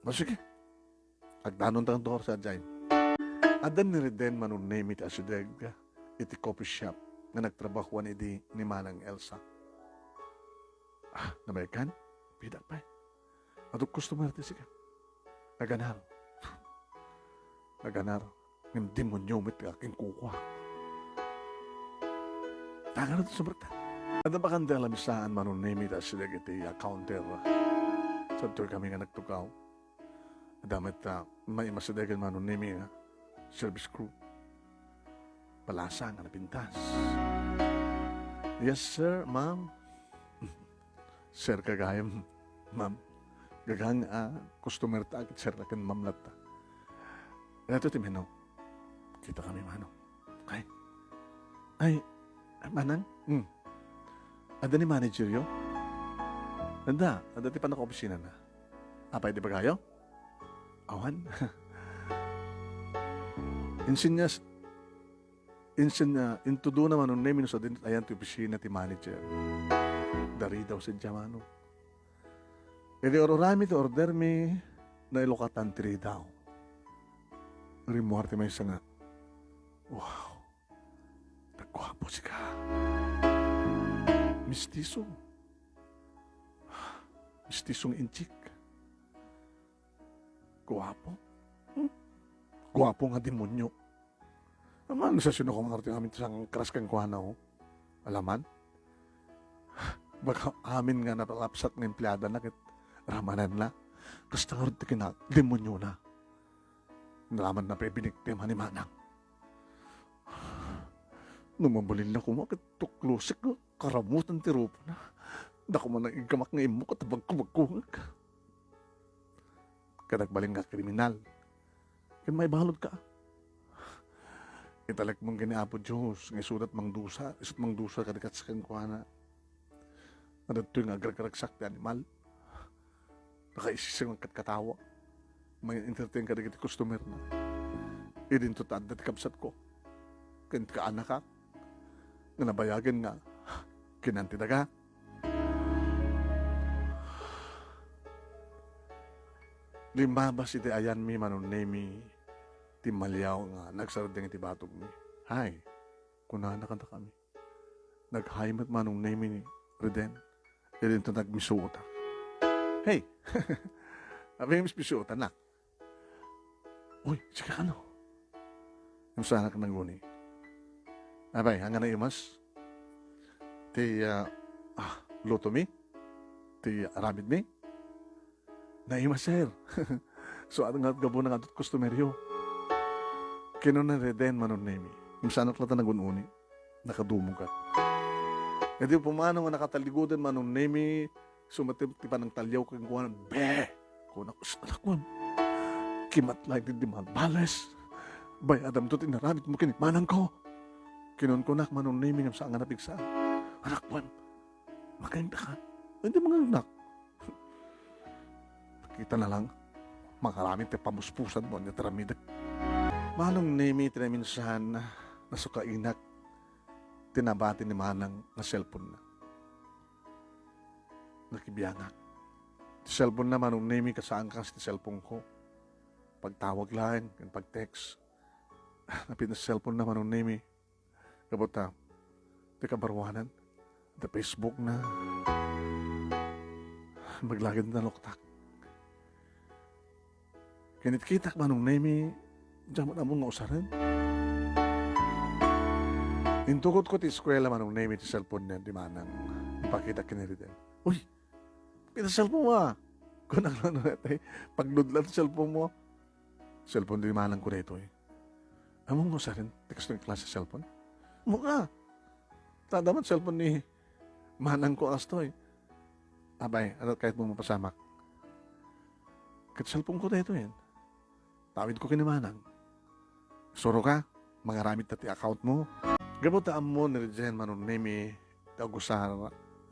O, sige. Agdanon ta kanto sa jay. Adda ni Reden Manong Nemi ti asideg iti coffee shop nga nagtrabahoan idi ni Manang Elsa. Ah, nabaykan? Pidak pay. Adu customer ti sika. Naganar. Naganar. Ngem demonyo met ti akin kukua. Tangan ito sumerta. Adda bakan ti alamisaan Manong Nemi ta asideg iti, ah, counter. Sadtoy kami nga nagtugaw. Adda met, ah, may masidegen Manong Nemi nga service crew. Palasa nga napintas. "Yes, sir, ma'am." "Sir ka gayam, ma'am. Gagang, ah, customer ta, ket sir ta ken ma'am latta." Ito ti menu. Kita kami, Manong. Okay. Ay, Manang? Hmm. Adda ni manager yo? Adda, adda ti panakaopisina na. Apay, di ba kayo? Awan. Insinyas, insin-, ah, intuduna Manong Nemi no sadin ayan ti opisina ti manager. Daridaw sadiay, Manong. Idi ururami ti order mi, nailukatan ti ridaw. Rimmuar ti maysa nga, "Wow, naguapo sika. Mistiso. Mistiso nga inchik. Guapo. Hmm? Guapo nga demonyo." Aman, sa sino ko nga ti amin ti sangkras kenkuana, oh. Alaman? Baka amin nga napalapsat nga empleada na ket ramanan na. Kasta ngarud ti kina-, demonyo na. Nalaman na pay biniktima ni Manang. No mabalin na koma ket tuklosek, karamutan ti rupo na. Dako man ang iggamak nga immok ket bagko-bagkongek. Ket agbalin nga kriminal. Ken maibalud ka. Italek mo ken ni Apo Dios nga isudat mangdusa, isu't mangdusa kadi ket kenkuana. Adda ditoy nga agragragsak ti animal. Nakaisising ket katawa. May entertain kadagiti customer na. Idinto ta adda ti kabsatko. Ken ti kaanakak. Nga nabayagen nga kinan ti daga. Limmabas iti ayanmi Manong Nemi ti maliaw nga nagsardeng iti batogmi. "Hi," kunana kadakami. Nag-hi met Manong Nemi ni Reden. Idinto nagmisuotak. "Hey!" Apay nga mismisuotanak? "Uy, sika kano?" Ngem saanak naguni. "Apay, ania nga naimas? Ti, ah, ah, lutomi? Ti aramidmi?" "Naimas, sir. So, adu nga gabuna nga adut customeryo." Kinuna ni Reden Manong Nemi. Ngem saanak latta nagun-uni. Nakadumogak. Idi pumanaw nga nakataligudan Manong Nemi, sumatib ti panangtaliaw kenkuana, "Be!" kunak, "Us, anak, wen. Kimatla iti di malbales. Bay-adamto ti inaramidmo ken ni manangko." Kinunkunak Manong Nemi ngem saan nga napigsa. "Anak, wen. Makainda ka." "Hindi mangagnak." Kita na lang, mangaramid ti pamuspusan mo, ania ti aramidek. Manong Nemi, ti naminsan, nasukainak ti nabati ni Manang nga cellphone na. Nakibiangak. Ti cellphone na, Manong Nemi, kasaan kas ti cellphone ko. Pagtawag laeng, ken pag-text. Napintas ti cellphone na, Manong Nemi. Gapu ta, ti kabaruanan, ti Facebook na. Maglagid na loktak. Kinitkitak Manong Nemi, diak met ammo nga usaren. Intukotko ti eskuela Manong Nemi ti cellphone na ti manang. Ipakita ken ni Reden. "Uy, pita cellphone mo, ah?" Kunak no, no, tay, pagludlad ti cellphone mo. "Cellphone ti manang ko daytoy." "Ammo nga usaren ti kastoy nga klase cellphone?" "Mura. Ta adda met cellphone ni manang ko kastoy." "Apay, adu kayatmo mapasamak?" "Ket cellphone ko daytoyen. Tawidko ken ni manang." "Suro ka, mangaramid ta ti account mo." Gapu ta ammo ni Reden Manong Nemi ti agusar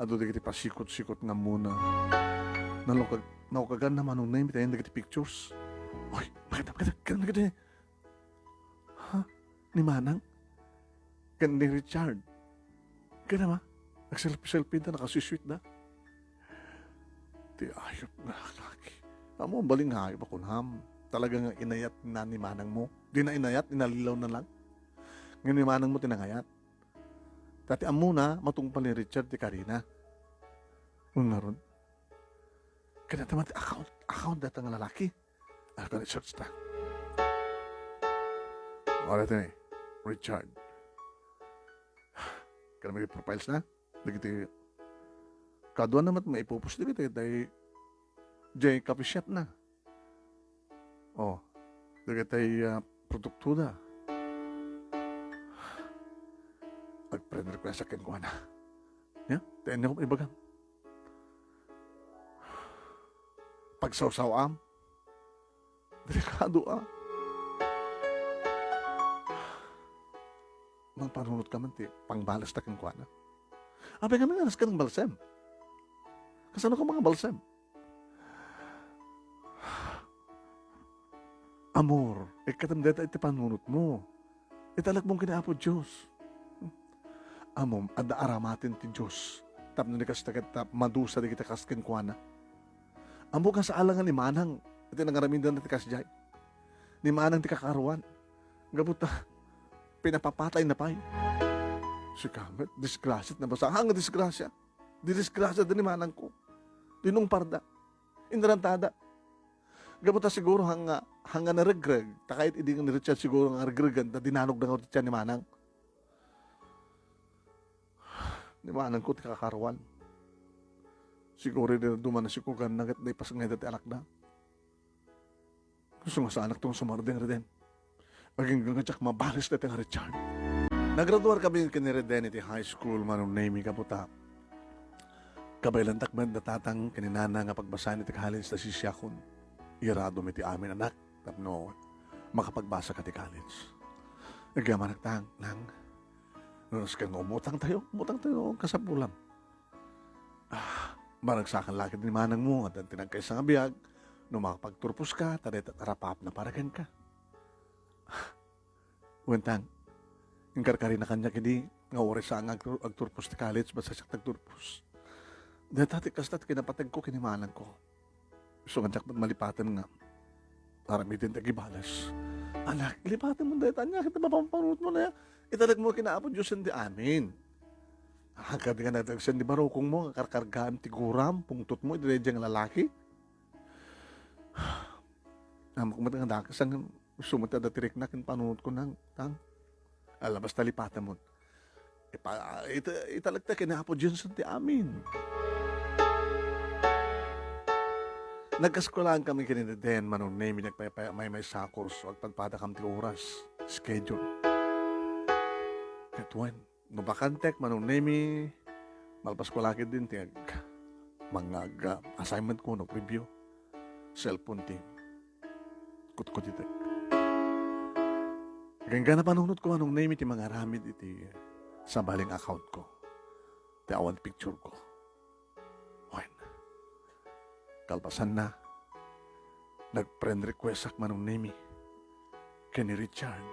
Adu dagiti pasikot-sikot nga ammona. Nalukag-, naukaganna Manong Nemi ti ayan dagiti pictures. Oy, makita, makita, makita, makita. Ha? Ni Manang? Ken ni Richard? Ken ama? Nagselfie-selfie da, nakasweet-sweet da. Ti ayop nga lalaki. Amo, bali nga ayop a kunam. Talaga nga inayat na ni Manang mo. Di na inayat, inalilaw na lang. Ngem ni Manang mo ti nangayat. Ta ti ammona, matungpal ni Richard ti karina. Wen ngarud, kayatna man ti account, account dayta nga lalaki. Ania, search ta. Wala ti ni Richard. Kayatna may profiles na. Dagiti kaduana met maipupos dagiti, dagiti, jay coffee shop na. Oh, dagiti, ah, produkto da. Ag-friend request kenkuana. Ya, ti ania ko ibaga. Pagsawsaw-am. Delikado, ah. Mangpanunot ka man ti pangbales ta kenkuana. Apay nga, nga, kas ka nang balsem. Kasano ka mangbalsem? Amor, ikkatem dayta iti panunot mo. Italek mo ken ni Apo Dios. Ammom, adda aramaten ti Dios tapno ni kasta ket ta madusa dagiti kas kenkuana. Ammok nga saan nga ni Manang iti nangaramidna ti kasdiay. Ni Manang ti kakaruan. Gapu ta pinapapatayna pay. Sika met, disgrasiat nabasa. Haan nga disgrasia. Didisgrasiada ni Manangko. Dinungparda. Inrantada. Gapu ta siguro haan nga, haan nga naregreg. Ta kayat idi nga ni Richard siguro nga regregan, ta dinanogda nga ti tian ni Manang. Ni Manangko ti kakaruan. Siguro idi duman a sikoganna ket naipasngayda ti anakda. Isu nga saanakto nga sumardeng, Reden. Agingga nga diak mabales dayta nga Richard. Nagraduar kami ken ni Reden iti high school, Manong Nemi, gapu ta kabaylantak met da tatang ken ni nana nga pagbasaen iti college ta sisiakon. Iyaradom iti amin, anak, tapno makapagbasaka ti college. Agyamanak, tang, nang, no, sika nga umutang tayo, umutang tayo, kasapulam. Ah, maragsakan la ket ni manangmo, addan ti nagkaysa nga biag, no makapagturposka, ta dayta ti arapaapna para kenka. Wen, tang, inkarkarina kaniak idi nga uray saan nga agtur-, agturpos ti college, basta siak ti agturpos. Dayta ti kasta ti kinapateg ko ken ni manang ko. Isu nga diak met malipaten nga aramiden ti agibales. Anak, lipaten mo dayta, ania ket mapampanunot mo na, italek mo ken Apo Dios ti amin. Ah, kadi nga nadagsen ti barukong mo, nga karkargaam ti guram, pungtot mo, iti daydiay nga lalaki. Ammok met nga dakes, isu met ti adda ti rikna ken panunot ko, nang, tang. Ala, basta lipaten mo. Ipa-, ita-, italekta ken Apo Dios ti amin. Nagkaskulaan kami ken ni Deden, Manong Nemi, nagpaypay-, maymaysa a kurso, agpadpadakam ti oras, schedule. Ket wen, no bakantek, Manong Nemi, malpas ko la ketdin ti ag-, mangag-, ah, assignment ko, no, review. Cellphone ti kutkutitek. Agingga panunot ko, Manong Nemi, ti mangaramid iti sabali nga account ko. Ti awan picture ko. Wen, kalpasanna, nag-friend requestak, Manong Nemi, ken ni Richard.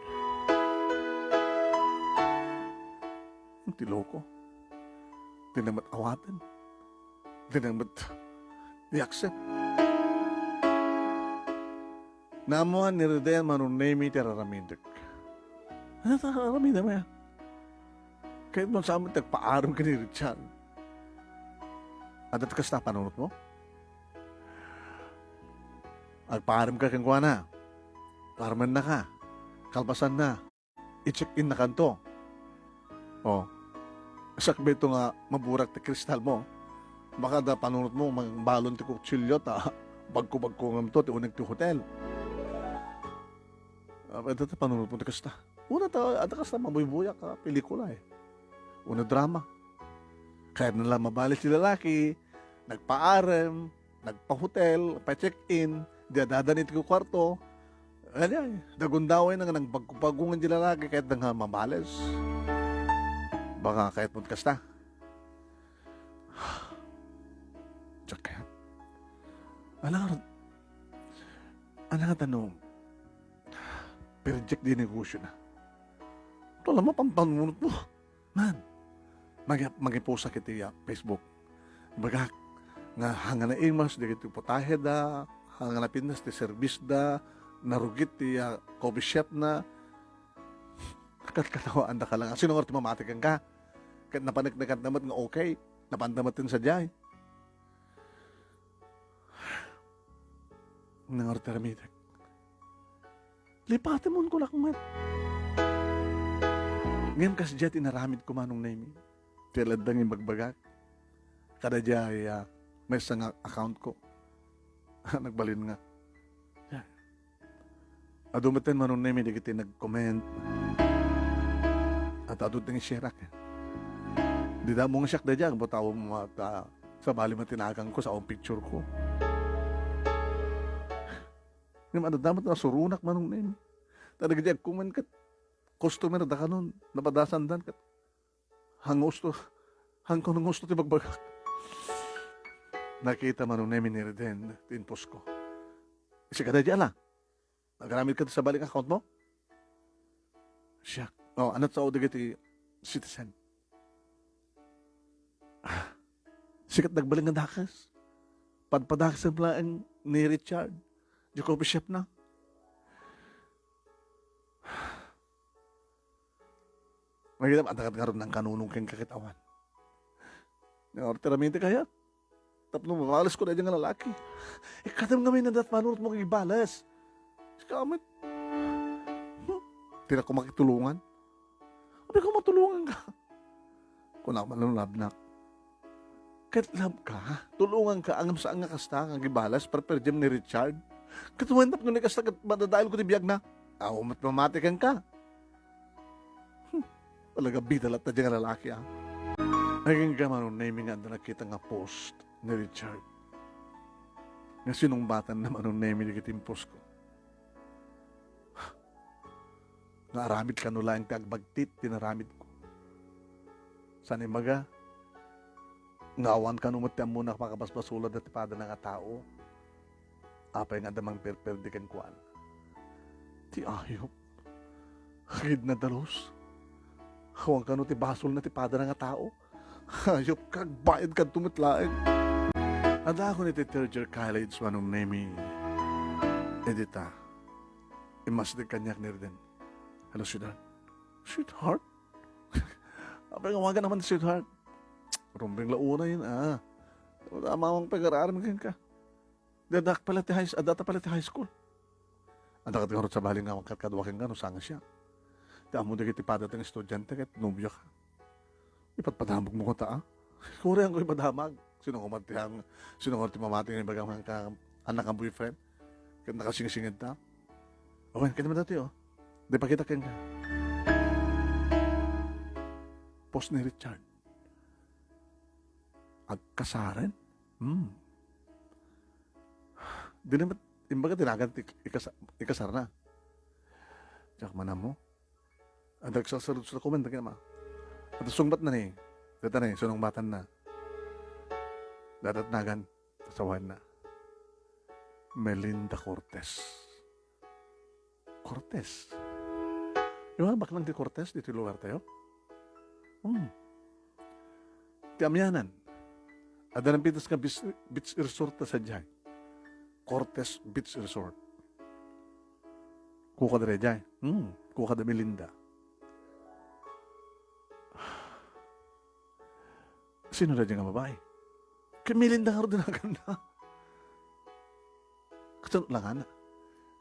Ti loko. Dina met awaten. Dina met i-accept. Naammoan ni Reden, Manong Nemi, ti araramidek. Ania ti araramidem, aya? Kayatmo saan met ti agpaarem ken ni Richard. Adda ti kasta panunot mo? Agpaarem ka kenkuana. Paaremennaka. Kalpasanna, i-check-in na kanto. Oh. Sakbay to nga maburak ti kristal mo. Baka adda panunot mo, mangbalon ti kutsilio, ta bagko-bagko ngem to, ti uneg ti hotel. Ah, adda ti panunot mo ti kasta. Una ta, adda kasta, mabuybuyak a pelikula, eh. Una drama. Kayatna la mabales ti lalaki, nagpaarem, nagpa-hotel, pa-check-in, di addan iti kukuarto. Ania, dagundawayna nga nangbagko-bagko nga di lalaki, kayatda nga mabales. Baka kayatmo ti kasta. Ala ngarud, ala nga tanong, perjek di negosyo na. Ito lang mapanpanunot mo. Man, magi-, magipost iti, ah, Facebook. Bagak, nga hanga naimas dagiti putahe da, hanga napintas ti service da, narugit ti, ah, coffee shop na. Kat-, katawaan da ka lang. Sino nga ti mamati kenka? Ket napaneknekan da met nga okay. Napan da met ti sadiay. Nangarud ti aramidek. Lipatemon ko laeng met. Ngem kasdiay ti inaramidko, Manong Nemi. Ti ladda nga ibagbagak. Kada diay, ah, maysa nga account ko. Nagbalin nga. Adu met ten, Manong Nemi, dagiti nag-comment. At adu ten i-share-ak. Dida mo nga siak daydiay, butawem mo at, ah, sabali met ti naganko, sao picture ko. Ngem adda met nasuronak, Manong Nemi. Ta dagiti ag-comment ket customer da kanon, napadasandan ket hangusto, hanko nangusto ti bagbagak. Nakita, Manong Nemi, ni Reden ti in-post ko. Sika daydiay, ala? Nagaramid ka ti sabali nga account mo? Siak. Oh, anat sao dagiti citizen. Ah, sikat nagbalin nga dakes. Padpadakesem laeng ni Richard. Di coffee shop na. Makita, adda ket ngarud nangkanunong kenka ket awan. Nga, ti aramidek aya? Tapno mabales ko daydiay nga lalaki. Ikkatem ngamin adda panunot mo nga ibales. Sika met. Hmm? Dina ko makitulongan. Apay ko matulongan ka. Kunak man, love nak. Ket love ka, tulongan ka, ngem saan nga kasta nga agibales, perperdiam ni Richard. Ket wen tapno ni kasta ket madadael ko ti biag na. Aw, met mamati kenka. Hmm. Talaga bida latta diay nga lalaki, ah. Agingga, Manong Nemi, nga adda nakita nga post ni Richard. Nga sinungbatanna, Manong Nemi, dagiti in-post ko. Nga aramid kano laeng ti agbagtit ti naramidko. Saan ibaga, nga awan kano met ti ammona a pakabasbasolda ti padana nga tao. Apay nga adda mangperperdi kenkuana? Ti ayup. Agid na dalus. Awan kano ti basolna ti padana nga tao. Ayup ka, agbayad kadto met laeng. Adda ako iti third year college, Manong Nemi. Edita, immasdek kaniak ni Reden. Hello, sweetheart. Sweetheart? Apay nga awagan naman, sweetheart? Rumbeng la unay, ah. Wala mamang pag-araran kenka. Adda pala ti high, adda pala ti high school. Adda ket ngarud sabali nga mangkadkadua kenka no saan nga siak. Ti ammo dagiti padata nga estudiante ket nobio ka. Ipatpadamagmo kata, ah. Kurian ko ipadamag. Sino nga mati ang, sino nga ti mamati nga ibaga nga ka, anak nga boyfriend? Ket nakasingsinged ta. Awan, kaya naman dati, oh. Di pakita kenka. Post ni Richard. Agkasaren? Hmm. Di naman, imbaga tinagan ti ikasa-, ikasarna. Diak man ammo. Adda agsasarudso ko man, dagiti ama. At sungbat na ni, data ni, sinungbatanna. Dadatnagan, asawanna. Melinda Cortez. Cortez. Di ba, baknang ti Cortez, ditoy lugar tayo? Hmm. Ti amianan. Adda napintas nga beach, beach resort ta sadiay. Cortez Beach Resort. Kuka da daydiay. Hmm, kuka da Melinda. Sino daydiay nga babai? Kay Melinda nga ro dinaganna. Kasano langana?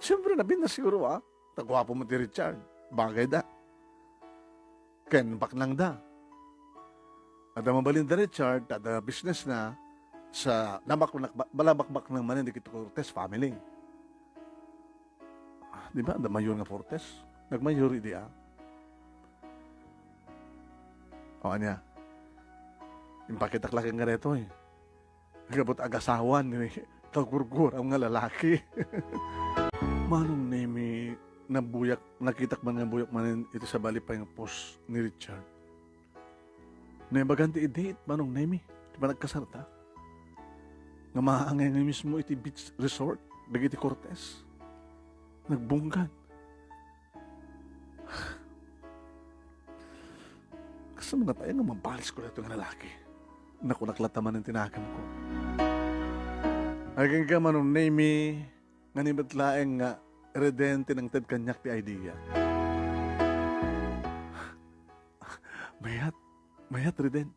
Siyempre, nabinna siguro, ah. Ta guapo mo ti Richard. Bagay da. Ken baknang da. Adda mabalin da Richard, ta adda business na sa nabakbak-, balabakbak na manen dagiti Cortez family. Ah, di ba? Adda mayor nga Cortez. Nagmayor idi, ah. O, ania? Impakitak laeng nga detoy. Gabut agasawan ni kagurguram nga lalaki. Manong Nemi, nabuyak, nakitak man nga buyak manen iti sabali pay nga post ni Richard. Naibagan ti idit, Manong Nemi, ti panagkasarta. nga maangay nga mismo iti beach resort dagiti Cortez. Nagbunggan. Kasano nga tayo nga mabalisko daytoy nga lalaki? Nakunak latta manen ti naganko. Agingga, Manong Nemy, nga ni met laeng nga Reden ti nangted kaniak ti idea. Mayat, mayat, Reden.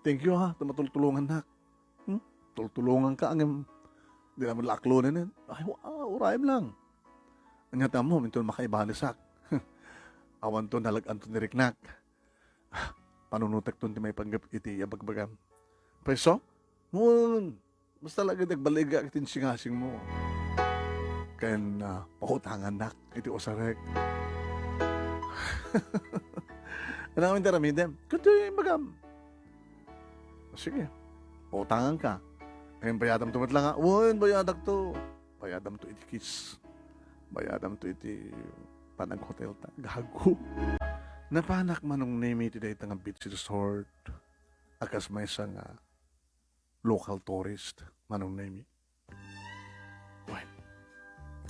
Thank you, ha, ta matultulongannak. Hmm? Tultulonganka, ngem di naman la aklonen. Ay, wa-, urayem lang. Ania ti ammom, inton makaibalisak. Awanto, nalag-anto ni riknak. Panunotekton ti maipanggep iti abagbagam. Preso? Ngun, basta lagi agbaligak iti insingasingmo. Ken, ah, pautangannak iti usarek. Ania ngamin ti aramidem? Ket ti imbagam. Sige, pautanganka. Ken bayadamto met la nga, wen, bayadakto. Bayadamto iti kiss. Bayadamto iti panaghotelta. Gago. Napanak, Manong Nemy, iti dayta nga beach resort a kas maysa nga local tourist, Manong Nemy. Wen,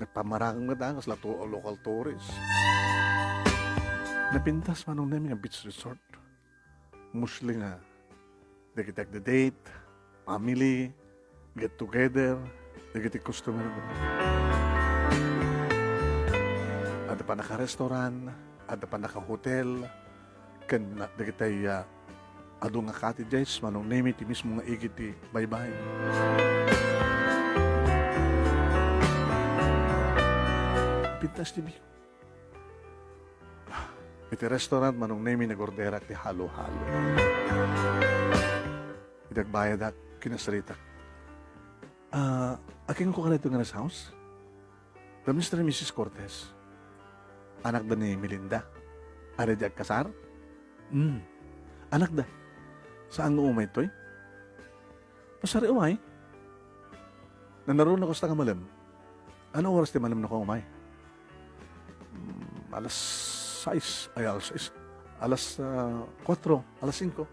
nagpamarakam met a kasla to-, local tourist. Napintas, Manong Nemy, nga beach resort. Mostly nga dagiti agda-date, family, get together, dagiti customer. Adda pannaka-restaurant, adda pannaka-hotel, ken na-, dagiti, ah, adu nga cottages, Manong Nemy, ti mismo nga igid ti baybay. Pintas ti view. Iti restaurant, Manong Nemy, nagorderak ti halo-halo. Iti agbayadak, kinasaritak. Ah, akinko ka daytoy nga rest house? Da Mister and Missus Cortez. Anakda ni Melinda. Adda diay agkasar? Hmm. Anakda. Saan nga umay toy? Pasari umay. Nanaruna kasta nga malem. Ano oras ti malemnaka umay? Mm, alas sais. Ay, alas sais. Alas, ah, kuwatro, alas singko.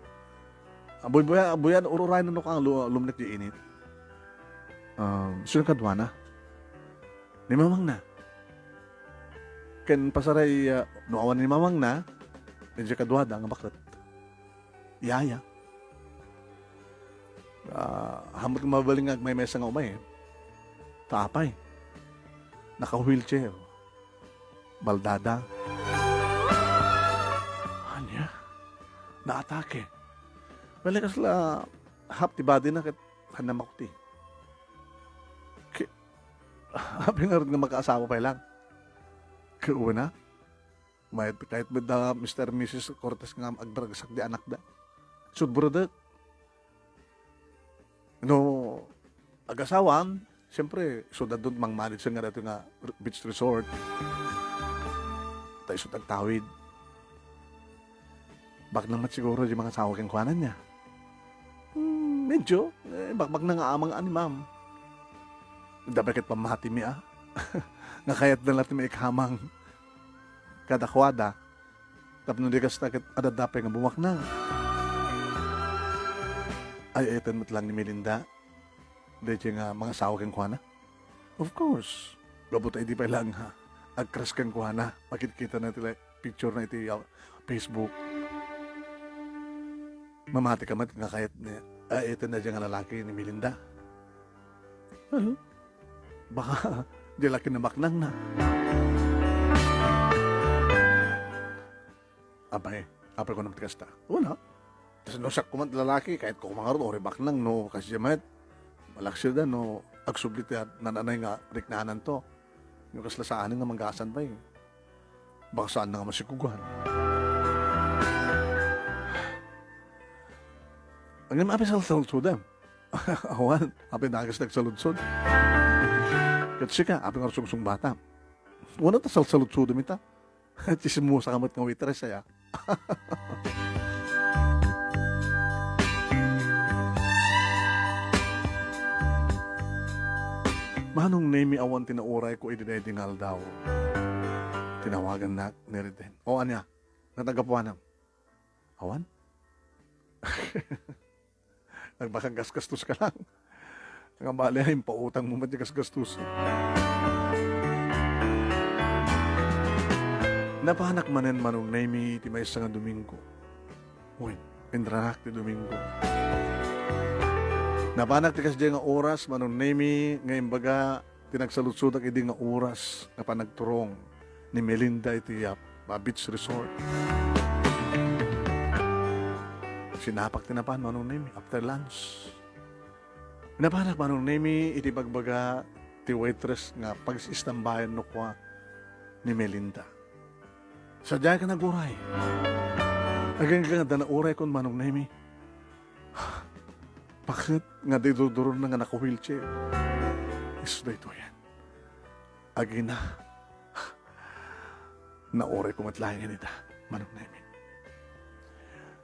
Ah, buy-, buya-, buyan, ur-uraynan no ka lu-, lumnek di init. Um, sino kaduana? Ni mamangna. Ken pasaray, ah, no awan ni mamangna, diay kaduada nga baket. Yaya. Ah, haanmo ti mabalin nga agmaymaysa nga umay, eh. Ta apay, naka-wheelchair. Baldada. Ania? Naatake. Well, kasla half ti body na ket saan na makuti. Ki-, apay ngarud nga makaasawa pay lang? Kauna? Mayat, kayat met da Mister and Missus Cortez nga agdaragsak di anakda. Sudburadek. No, agasawam, siyempre, sudaddon mangmanage nga daytoy nga r-, beach resort. Ta isu ti agtawid. Baknang met siguro di mangasawa kenkuana nia. Hmm, medyo. Eh, bakbaknang nga amang ni ma'am. Adda pay ket pammatimi, ah. Nga kayatna la ti maikamang kadakuada. Tapno di kasta ket adda pay nga bumaknang. Ay, ay, met lang ni Melinda. Daytoy nga mangasawa kenkuana. Of course. Gapu ta idi pay lang, ha, agcrush kenkuana, makitkita na ti, like, picture na iti, uh, Facebook. Mamati ka met nga kayat ni, ah, iti na nga lalaki ni Melinda. Well, baka di laki na maknang na. Apay, apay ko naman ti kasta. Wala. Tas no siak koma ti lalaki, kayat ko koma ngarud, uray baknang, no, kasi met, malaksid da, no, agsubli ti nananay nga riknananto. No kasla saan nga manggasan pay. Baka saan nga masikugan. Ngem apay salsaludsodem? Awan, apay nagas nagsaludsod. Ket sika, apay nga sungsungbatam? Wala ta salsaludsodem ita. Tsismosa ka met nga waitress, aya. Manong Nemy, awan ti naurayko idi daydi nga aldaw. Tinawagannak ni Reden. O, ania? Nagagapuanam? Awan? Nagbakaggasgastos ka lang. Nga bale, impautangmo met ti gasgastos. Napanak manen, Manong Nemi, iti maysa nga Domingo. Wen, inranak ti Domingo. Napanak ti kasdiay nga oras, Manong Nemi, nga imbaga ti nagsaludsodak idi nga oras nga panagturong ni Melinda iti, ah, ah, beach resort. Sinapak ti napan, Manong Nemi, after lunch. Napanak, Manong Nemi, iti pagbaga ti waitress nga pag-istambayan no kua ni Melinda. Sadiay ka naguray. Agingga nga adda nauraykon, Manong Nemi. Paket nga diduduron na nga naka-wheelchair. Isu daytoyen. Agina. Naurayko met laengen ita, Manong Nemi.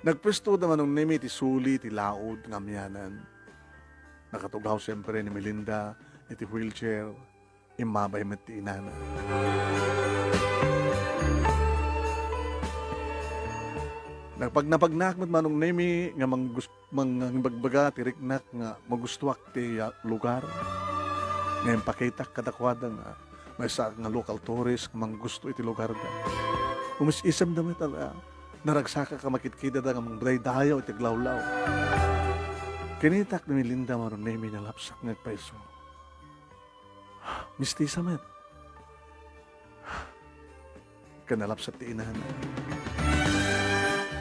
Nagpuesto da Manong Nemi iti suli ti laud nga amianan. Nakatugaw siempre ni Melinda iti wheelchair. Immabay met ti inana. Nagpagnapagnaak met, Manong Nemi, nga manggus-, mangibagbaga ti riknak nga magustoak ti, ah, lugar. Nga impakitak kadakuada nga maysa nga local tourist nga manggusto iti lugarda. Umis-isemda met, ah, naragsakak a makitkidada nga mangdaydayaw iti aglawlaw. Kinitak ni Melinda, Manong Nemi, nalapsak nga agpayso. Mistisa met. Ken nalapsat ti inana.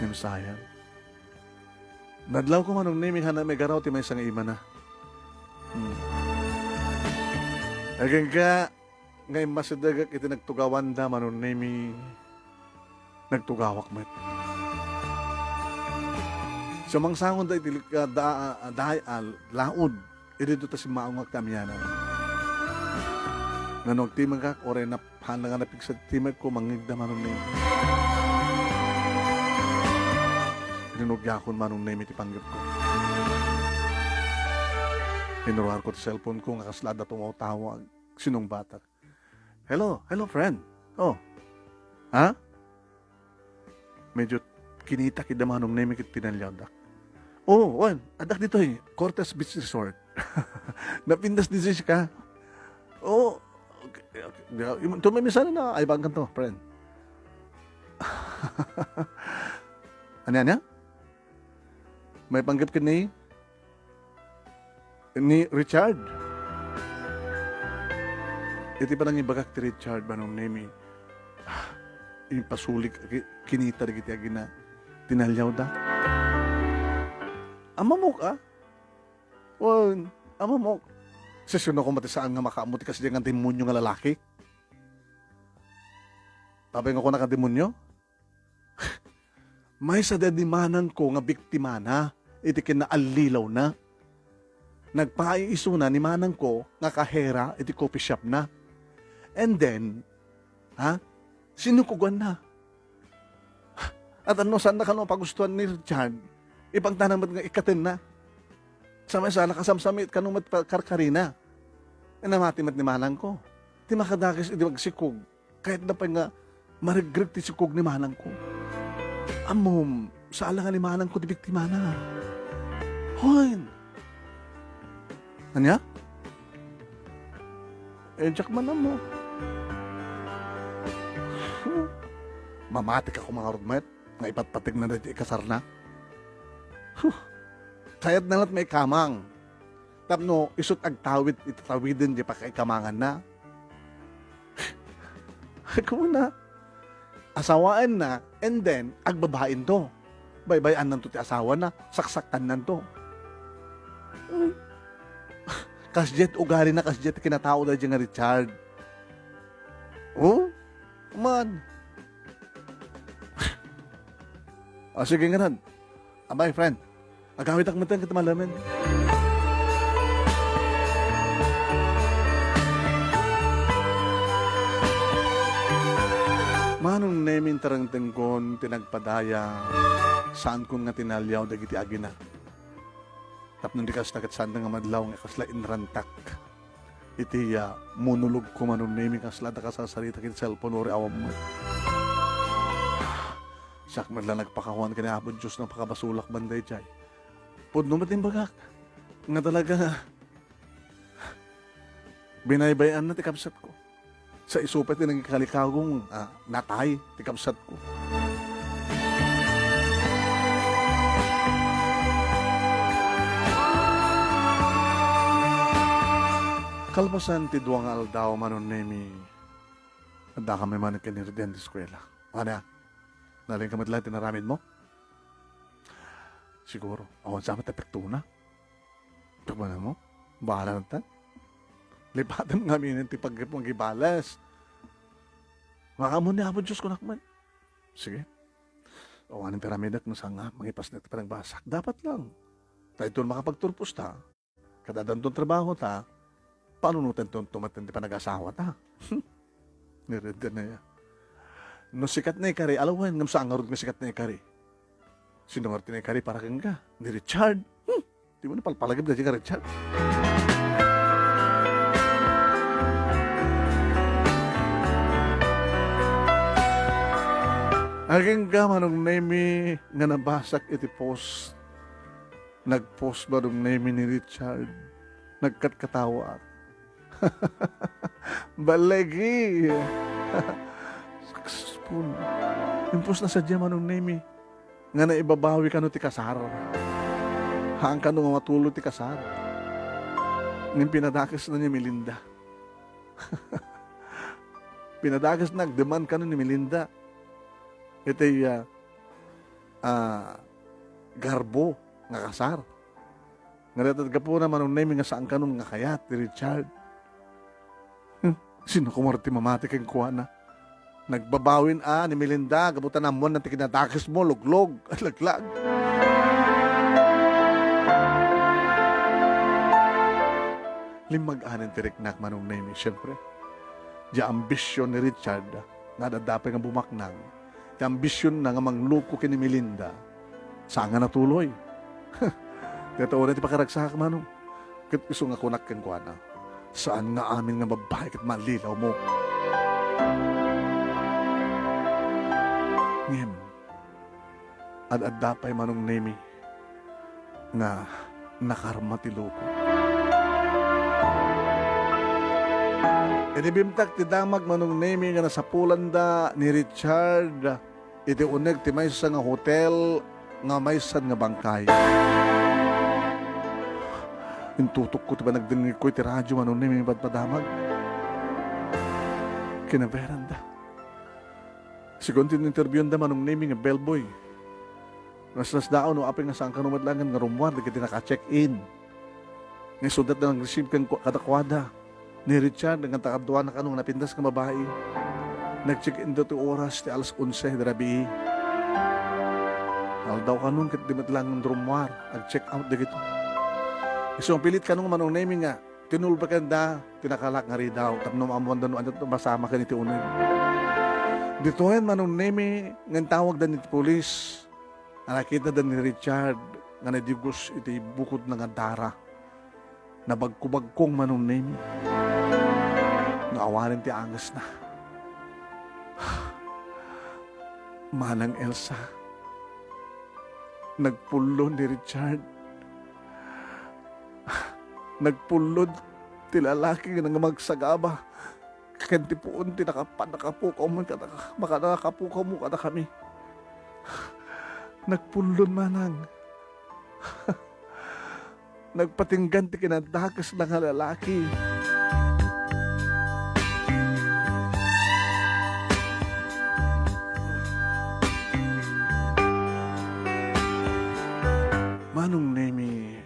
Ngem sayang. Nadlawko, Manong Nemi, haanna maigaraw ti maysa nga imana. Hmm. Agingga nga immasidegek iti nagtugawanda, Manong Nemi, nagtugawak met. Sumangsangonda iti li-, ah, da-, ah, daay a laud. Idi dayta simmaungak ti amianan. Nga no agtimegak, uray nap-, haan nga napigsa ti timegko, mangngegda, Manong Nemi. Rinugiakon, Manong Nemi, ti panggepko. Inuruarko ti cellphone-ko nga kasla adda tumawtawag. Sinungbatak. "Hello, hello, friend. Oh. Ha?" Medyo kinitak ida, Manong Nemi, ket tinaliawdak. "Oh, wen, addak ditoy, Cortes Beach Resort." "Napintas ditoy sika?" "Oh, okay, okay. Tumay mi sana na, ay, bangkan to, friend." Ania, ania? May panggep ken ni, ni Richard. Iti panangibagak ti Richard, Manong Nemi, ah, impasulik, ki-, kinita dagiti agina, tinaliawda. Ammok, ah? Wen, ammok. Sisino koma ti saan nga makaammo ti kasdiay nga demonyo nga lalaki? Apay nga kunaka demonyo? Maysa daydi manangko nga biktimana iti kinaallilawna. Nagpaay isuna ni manangko nga kahera iti coffee shopna. And then, ha? Sinukoganna. At ano, saan na kano pagustuhan ni Richard? Ipagtanam met nga ikkatenna. Sa maysa, nakasamsamiit kano met pa-, karkarina. Namati met ni manangko. Ti makadakes iti agsikog. Kayatna pay nga maregreg ti sikog ni manangko. Ammom, saan la nga ni manangko ti biktimana. Hoy! Ania? Eh, diak man ammo. Mamatik a koma ngarud met nga ipatpategna daytoy ikasarna. Huh! Kayatna la't maikamang. Tapno isu't agtawid iti tawiden diay pakaikamanganna. Kumuna, asawaenna, and then, agbabainto. Baybay-annanto ti asawana, saksakkannanto. Ay. Kasdiay ti ugalina, kasdiay ti kinatao daydiay nga Richard. Oh? Man. Ah, sige ngarud. Abay, friend. Agawidak metten ket malemen. Manong Nemi, intarengtengkon ti nagpadaya. Saankon nga tinaliaw dagiti agina. Tapno di kasta ket saan nga madlaw nga kasla inrantak. Iti, ah, monologko, Manong Nemi, kasla adda kasasarita iti cellphone, uray awan met. Siak met la nagpakawan ken ni Apo Dios no pakabasolak man daydiay. Pudno met imbagak nga talaga nga Binaybay-anna ti kabsatko. Sa isu pay ti nangikalikagong, ah, natay ti kabsatko. Kalpasan ti dua nga aldaw, Manong Nemi, addakami manen ken ni Reden ti eskuela. Ania? Nalingka met laeng ti naramidmo? Siguro. Awan sa met epektona. Tabana mo? Bahala na ta. Lipatem ngamin ti pag-, pagibales. Nga ammo ni Apo Dios, kunak man. Sige. Awanen ti aramidek no saan nga mangipasnek ti panagbasak. Dapat lang. Ta inton makapagturpos ta, kada addanton trabaho ta, panunotenton to met ti panagasawata. Ni Reden aya. No sikat nga ikari, alawen ngem saan ngarud nga sikat nga ikari. Sino ngarud ti naikari para kenka? Ni Richard. Hmm. Di mo napalpalagip daydi nga Richard. Agingga, Manong Nemi, nga nabasak iti post. Nag-post, Manong Nemi, ni Richard. Nagkatkatawak. Balegi! Successful. Impostna sadiay, Manong Nemi, nga naibabawi kano ti kasar. Haan kano nga matuloy ti kasar. Ngem pinadakesna ni Melinda. Pinadakesna, agdemand kano ni Melinda. Iti, ah, ah, garbo nga kasar. Nga dayta gapuna, Manong Nemi, nga saan kanon nga kayat ni Richard. Hmm, sino koma ti mamati kenkuana? Nagbabawin a ni Melinda, gapu ta naammoanna ti kinadakesmo, luglog, laglag. Limmag-anen ti riknak, Manong Nemi, siempre. Diay ambision ni Richard nga adda pay nga bumaknang. Ti ambisionna nga mangloko ken ni Melinda, saan nga natuloy. Dayta unay ti pakaragsakak, Manong. Ket isu nga kunak kenkuana, saan nga amin nga babbai ket mallilawmo. Ngem, ad-adda pay, Manong Nemi, nga nakarma ti loko. Idi bimtak ti damag, Manong Nemi, nga nasapulanda ni Richard iti uneg ti maysa nga hotel nga maysa nga bangkay. Intutukko ti panagdengngegko iti radio, Manong Nemi, nga ipadpadamag. Kinabayaran da. Segun ti in-interviewanda, Manong Nemi, nga bellboy. Naslasdaaw no apay nga saan kano met laengen nga rummuar dagiti naka-check-in. Nga isuda ti nag-receive ken kadakuada ni Richard, nga kaduana kano nga napintas nga babai. Nag-check-in da ti oras ti alas onse ti rabii. Aldaw kanon ket di met laengen rummuar, ag-check out dagito. Isu mapilit kano, Manong Nemi, nga tinulbekanda ti nakalak nga ridaw tapno maammoanda no ania ti masama ken iti uneg. Ditoyen, Manong Nemi, nga intawagda ni pulis. Nakitnada ni Richard nga nadigus iti bukodna nga dara. Nabagkubagkong, Manong Nemi. Nga awanen ti angesna. Manang Elsa, nagpullo ni Richard. Nagpullo ti lalaki nga nangimagsagaba ken ti puon ti nakapan-, nakapukaw man kadaka-, makanakapukaw mo kadakami. Nagpullon, manang. Nagpatinggan ti kinadakesna nga lalaki. Manong Nemi,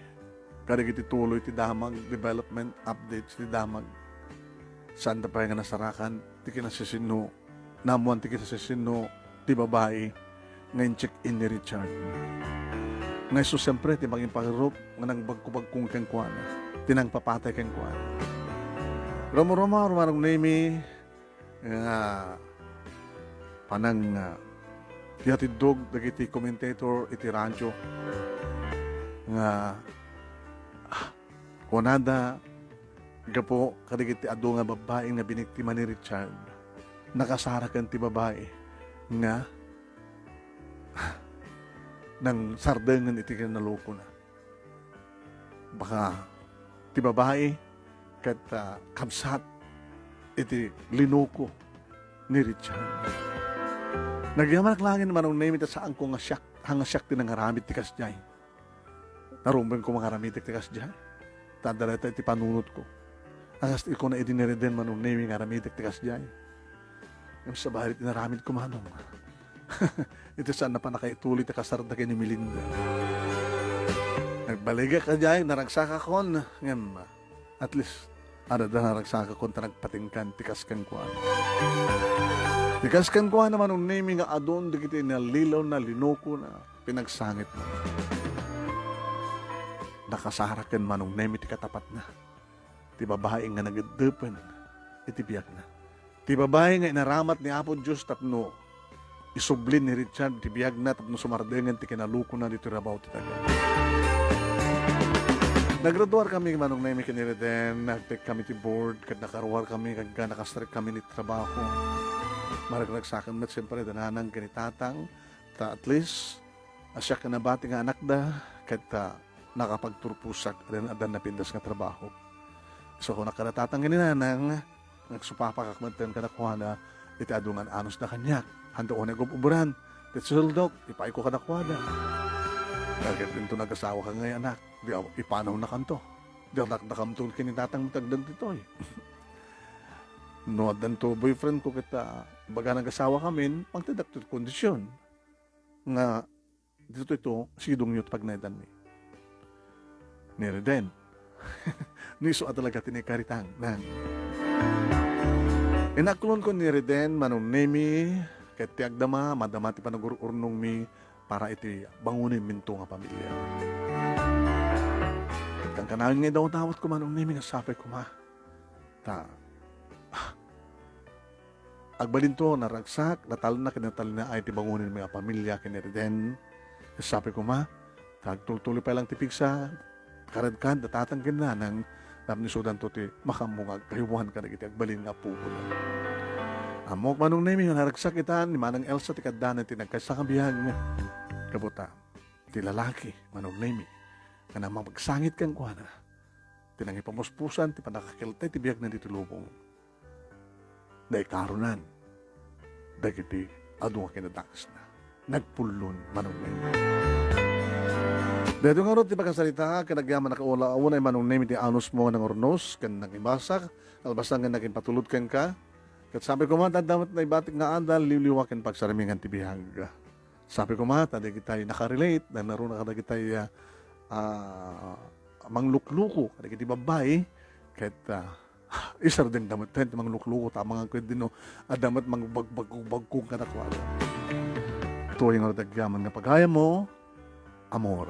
kadagiti tuloy ti damag, development updates ti damag. Saanda pay nga nasarakan ti kinasisinno, naammoan ti kinasisinno ti babai nga in-check-in ni Richard. Nga isu, siempre, ti mangiparurup nga nangbagkubagkong kenkuana, ti nangpapatay kenkuana. Rumorumor, Manong Nemi, nga panang, ah, piyatiddog dagiti commentator iti radio nga, ah, kunada, gapu kadagiti adu nga babbai nga biniktima ni Richard, nakasaraken ti babai nga nangsardengen iti kinalukona. Baka ti babai ket, ah, kabsat iti linuko ni Richard. Nagyamanak laeng, Manong Nemi, ta saanko nga siak, nga siak ti nangaramid ti kasdiay. Narumbenko nga aramidek ti kasdiay. Ta adda dayta iti panunotko. Akas ti kuna idi ni Reden, Manong Nemi, nga aramidek ti kasdiay. Ngem sabali ti naramidko, Manong. Iti saan a pannakaituli ti kasarda ken ni Melinda. Nagbaligak kadiay, naragsakakon, ngem at least, adda naragsakakon ta nagpatingkan ti kas kenkuana. Ti kas kenkuana, Manong Nemi, nga adun dagiti nalilawna, linukona, pinagsangitna. Nakasarak ken Manong Nemi ti katapatna. Ti babai nga nageddepen iti biagna. Ti babai nga inaramat ni Apo Dios tapno isubli ni Richard ti biagna tapno sumardengen ti kinalukona ditoy rabaw ti daga. Nagraduar kami, Manong Nemi, ken ni Reden, nagtek kami ti board, ket nakaruar kami, ket nakastrek kami ni trabaho. Maragragsaken met, siyempre, da nanang ken ni tatang, ta at least, a siak nga nabati nga anakda, ket, ah, nakapagturposak, ken adda napintas nga trabaho. So, kunak kada tatang ken ni nanang, nagsupapakak metten kadakuada, iti adu nga anusda kaniak. Hanto unay gub-ubran, ti sueldok, ipaayko kadakuada. Ket inton nagasawa ka ngay, anak, di aw-, ipanawnakanto. Di dakdakamto ken ni tatang met agdagditoy. No addanto boyfriend ko ket, ah, baga nagasawa kamin, pangtedak ti kondisyon nga ditoy to, sidongyo ti pagnaedanmi. Ni Reden. Ni isu a talaga ti naikaritang, nang. Inaklonko ni Reden, Manong Nemi, ket ti agdama, madama ti panagur-urnongmi para iti bangonen minto nga pamilia. Kankanayon nga idawdawatko, Manong Nemi, nga sapay koma. Ta, ah, agbalinto, naragsak, natalna ken natalinaay ti bangonenmi a pamilia ken ni Reden. Sapay koma, ta agtultuloy pay lang ti pigsa, kared-kad, da tatang ken nanang, tapno isudanto ti makaammo nga agkaywan kadagiti agbalin nga apoda. Ammok, Manong Nemi, nga naragsak ita ni Manang Elsa ti kaddana ti nagkaysa nga biag. Kabuta, ti lalaki, Manong Nemi, nga namagsangit kenkuana, ti nangipamuspusan ti pannakakelta iti biagna ditoy lubong. Naikaronan dagiti adu nga kinadakesna. Nagpullon, Manong Nemi. Daytoy ngarud ti pakasarita ken agyaman a kaula-, unay, Manong Nemi, ti anusmo nga nangurnos ken nangibasak, kalpasan nga nakimpatulod kenka. Ket sapay koma, adda met naibatik nga adal, liwliwa ken pagsarmingan ti biag. Sapay koma, ta dagitay nakarelate, nanaruna kadagitay, ah, ah, manglukluko kadagiti babbai, ket, ah, isardengda met ti manglukluko, ta amangan ket dino, adda met mangbagbagkog-bagkog kadakuada. Tuay nga agyaman nga pagayammo, amor.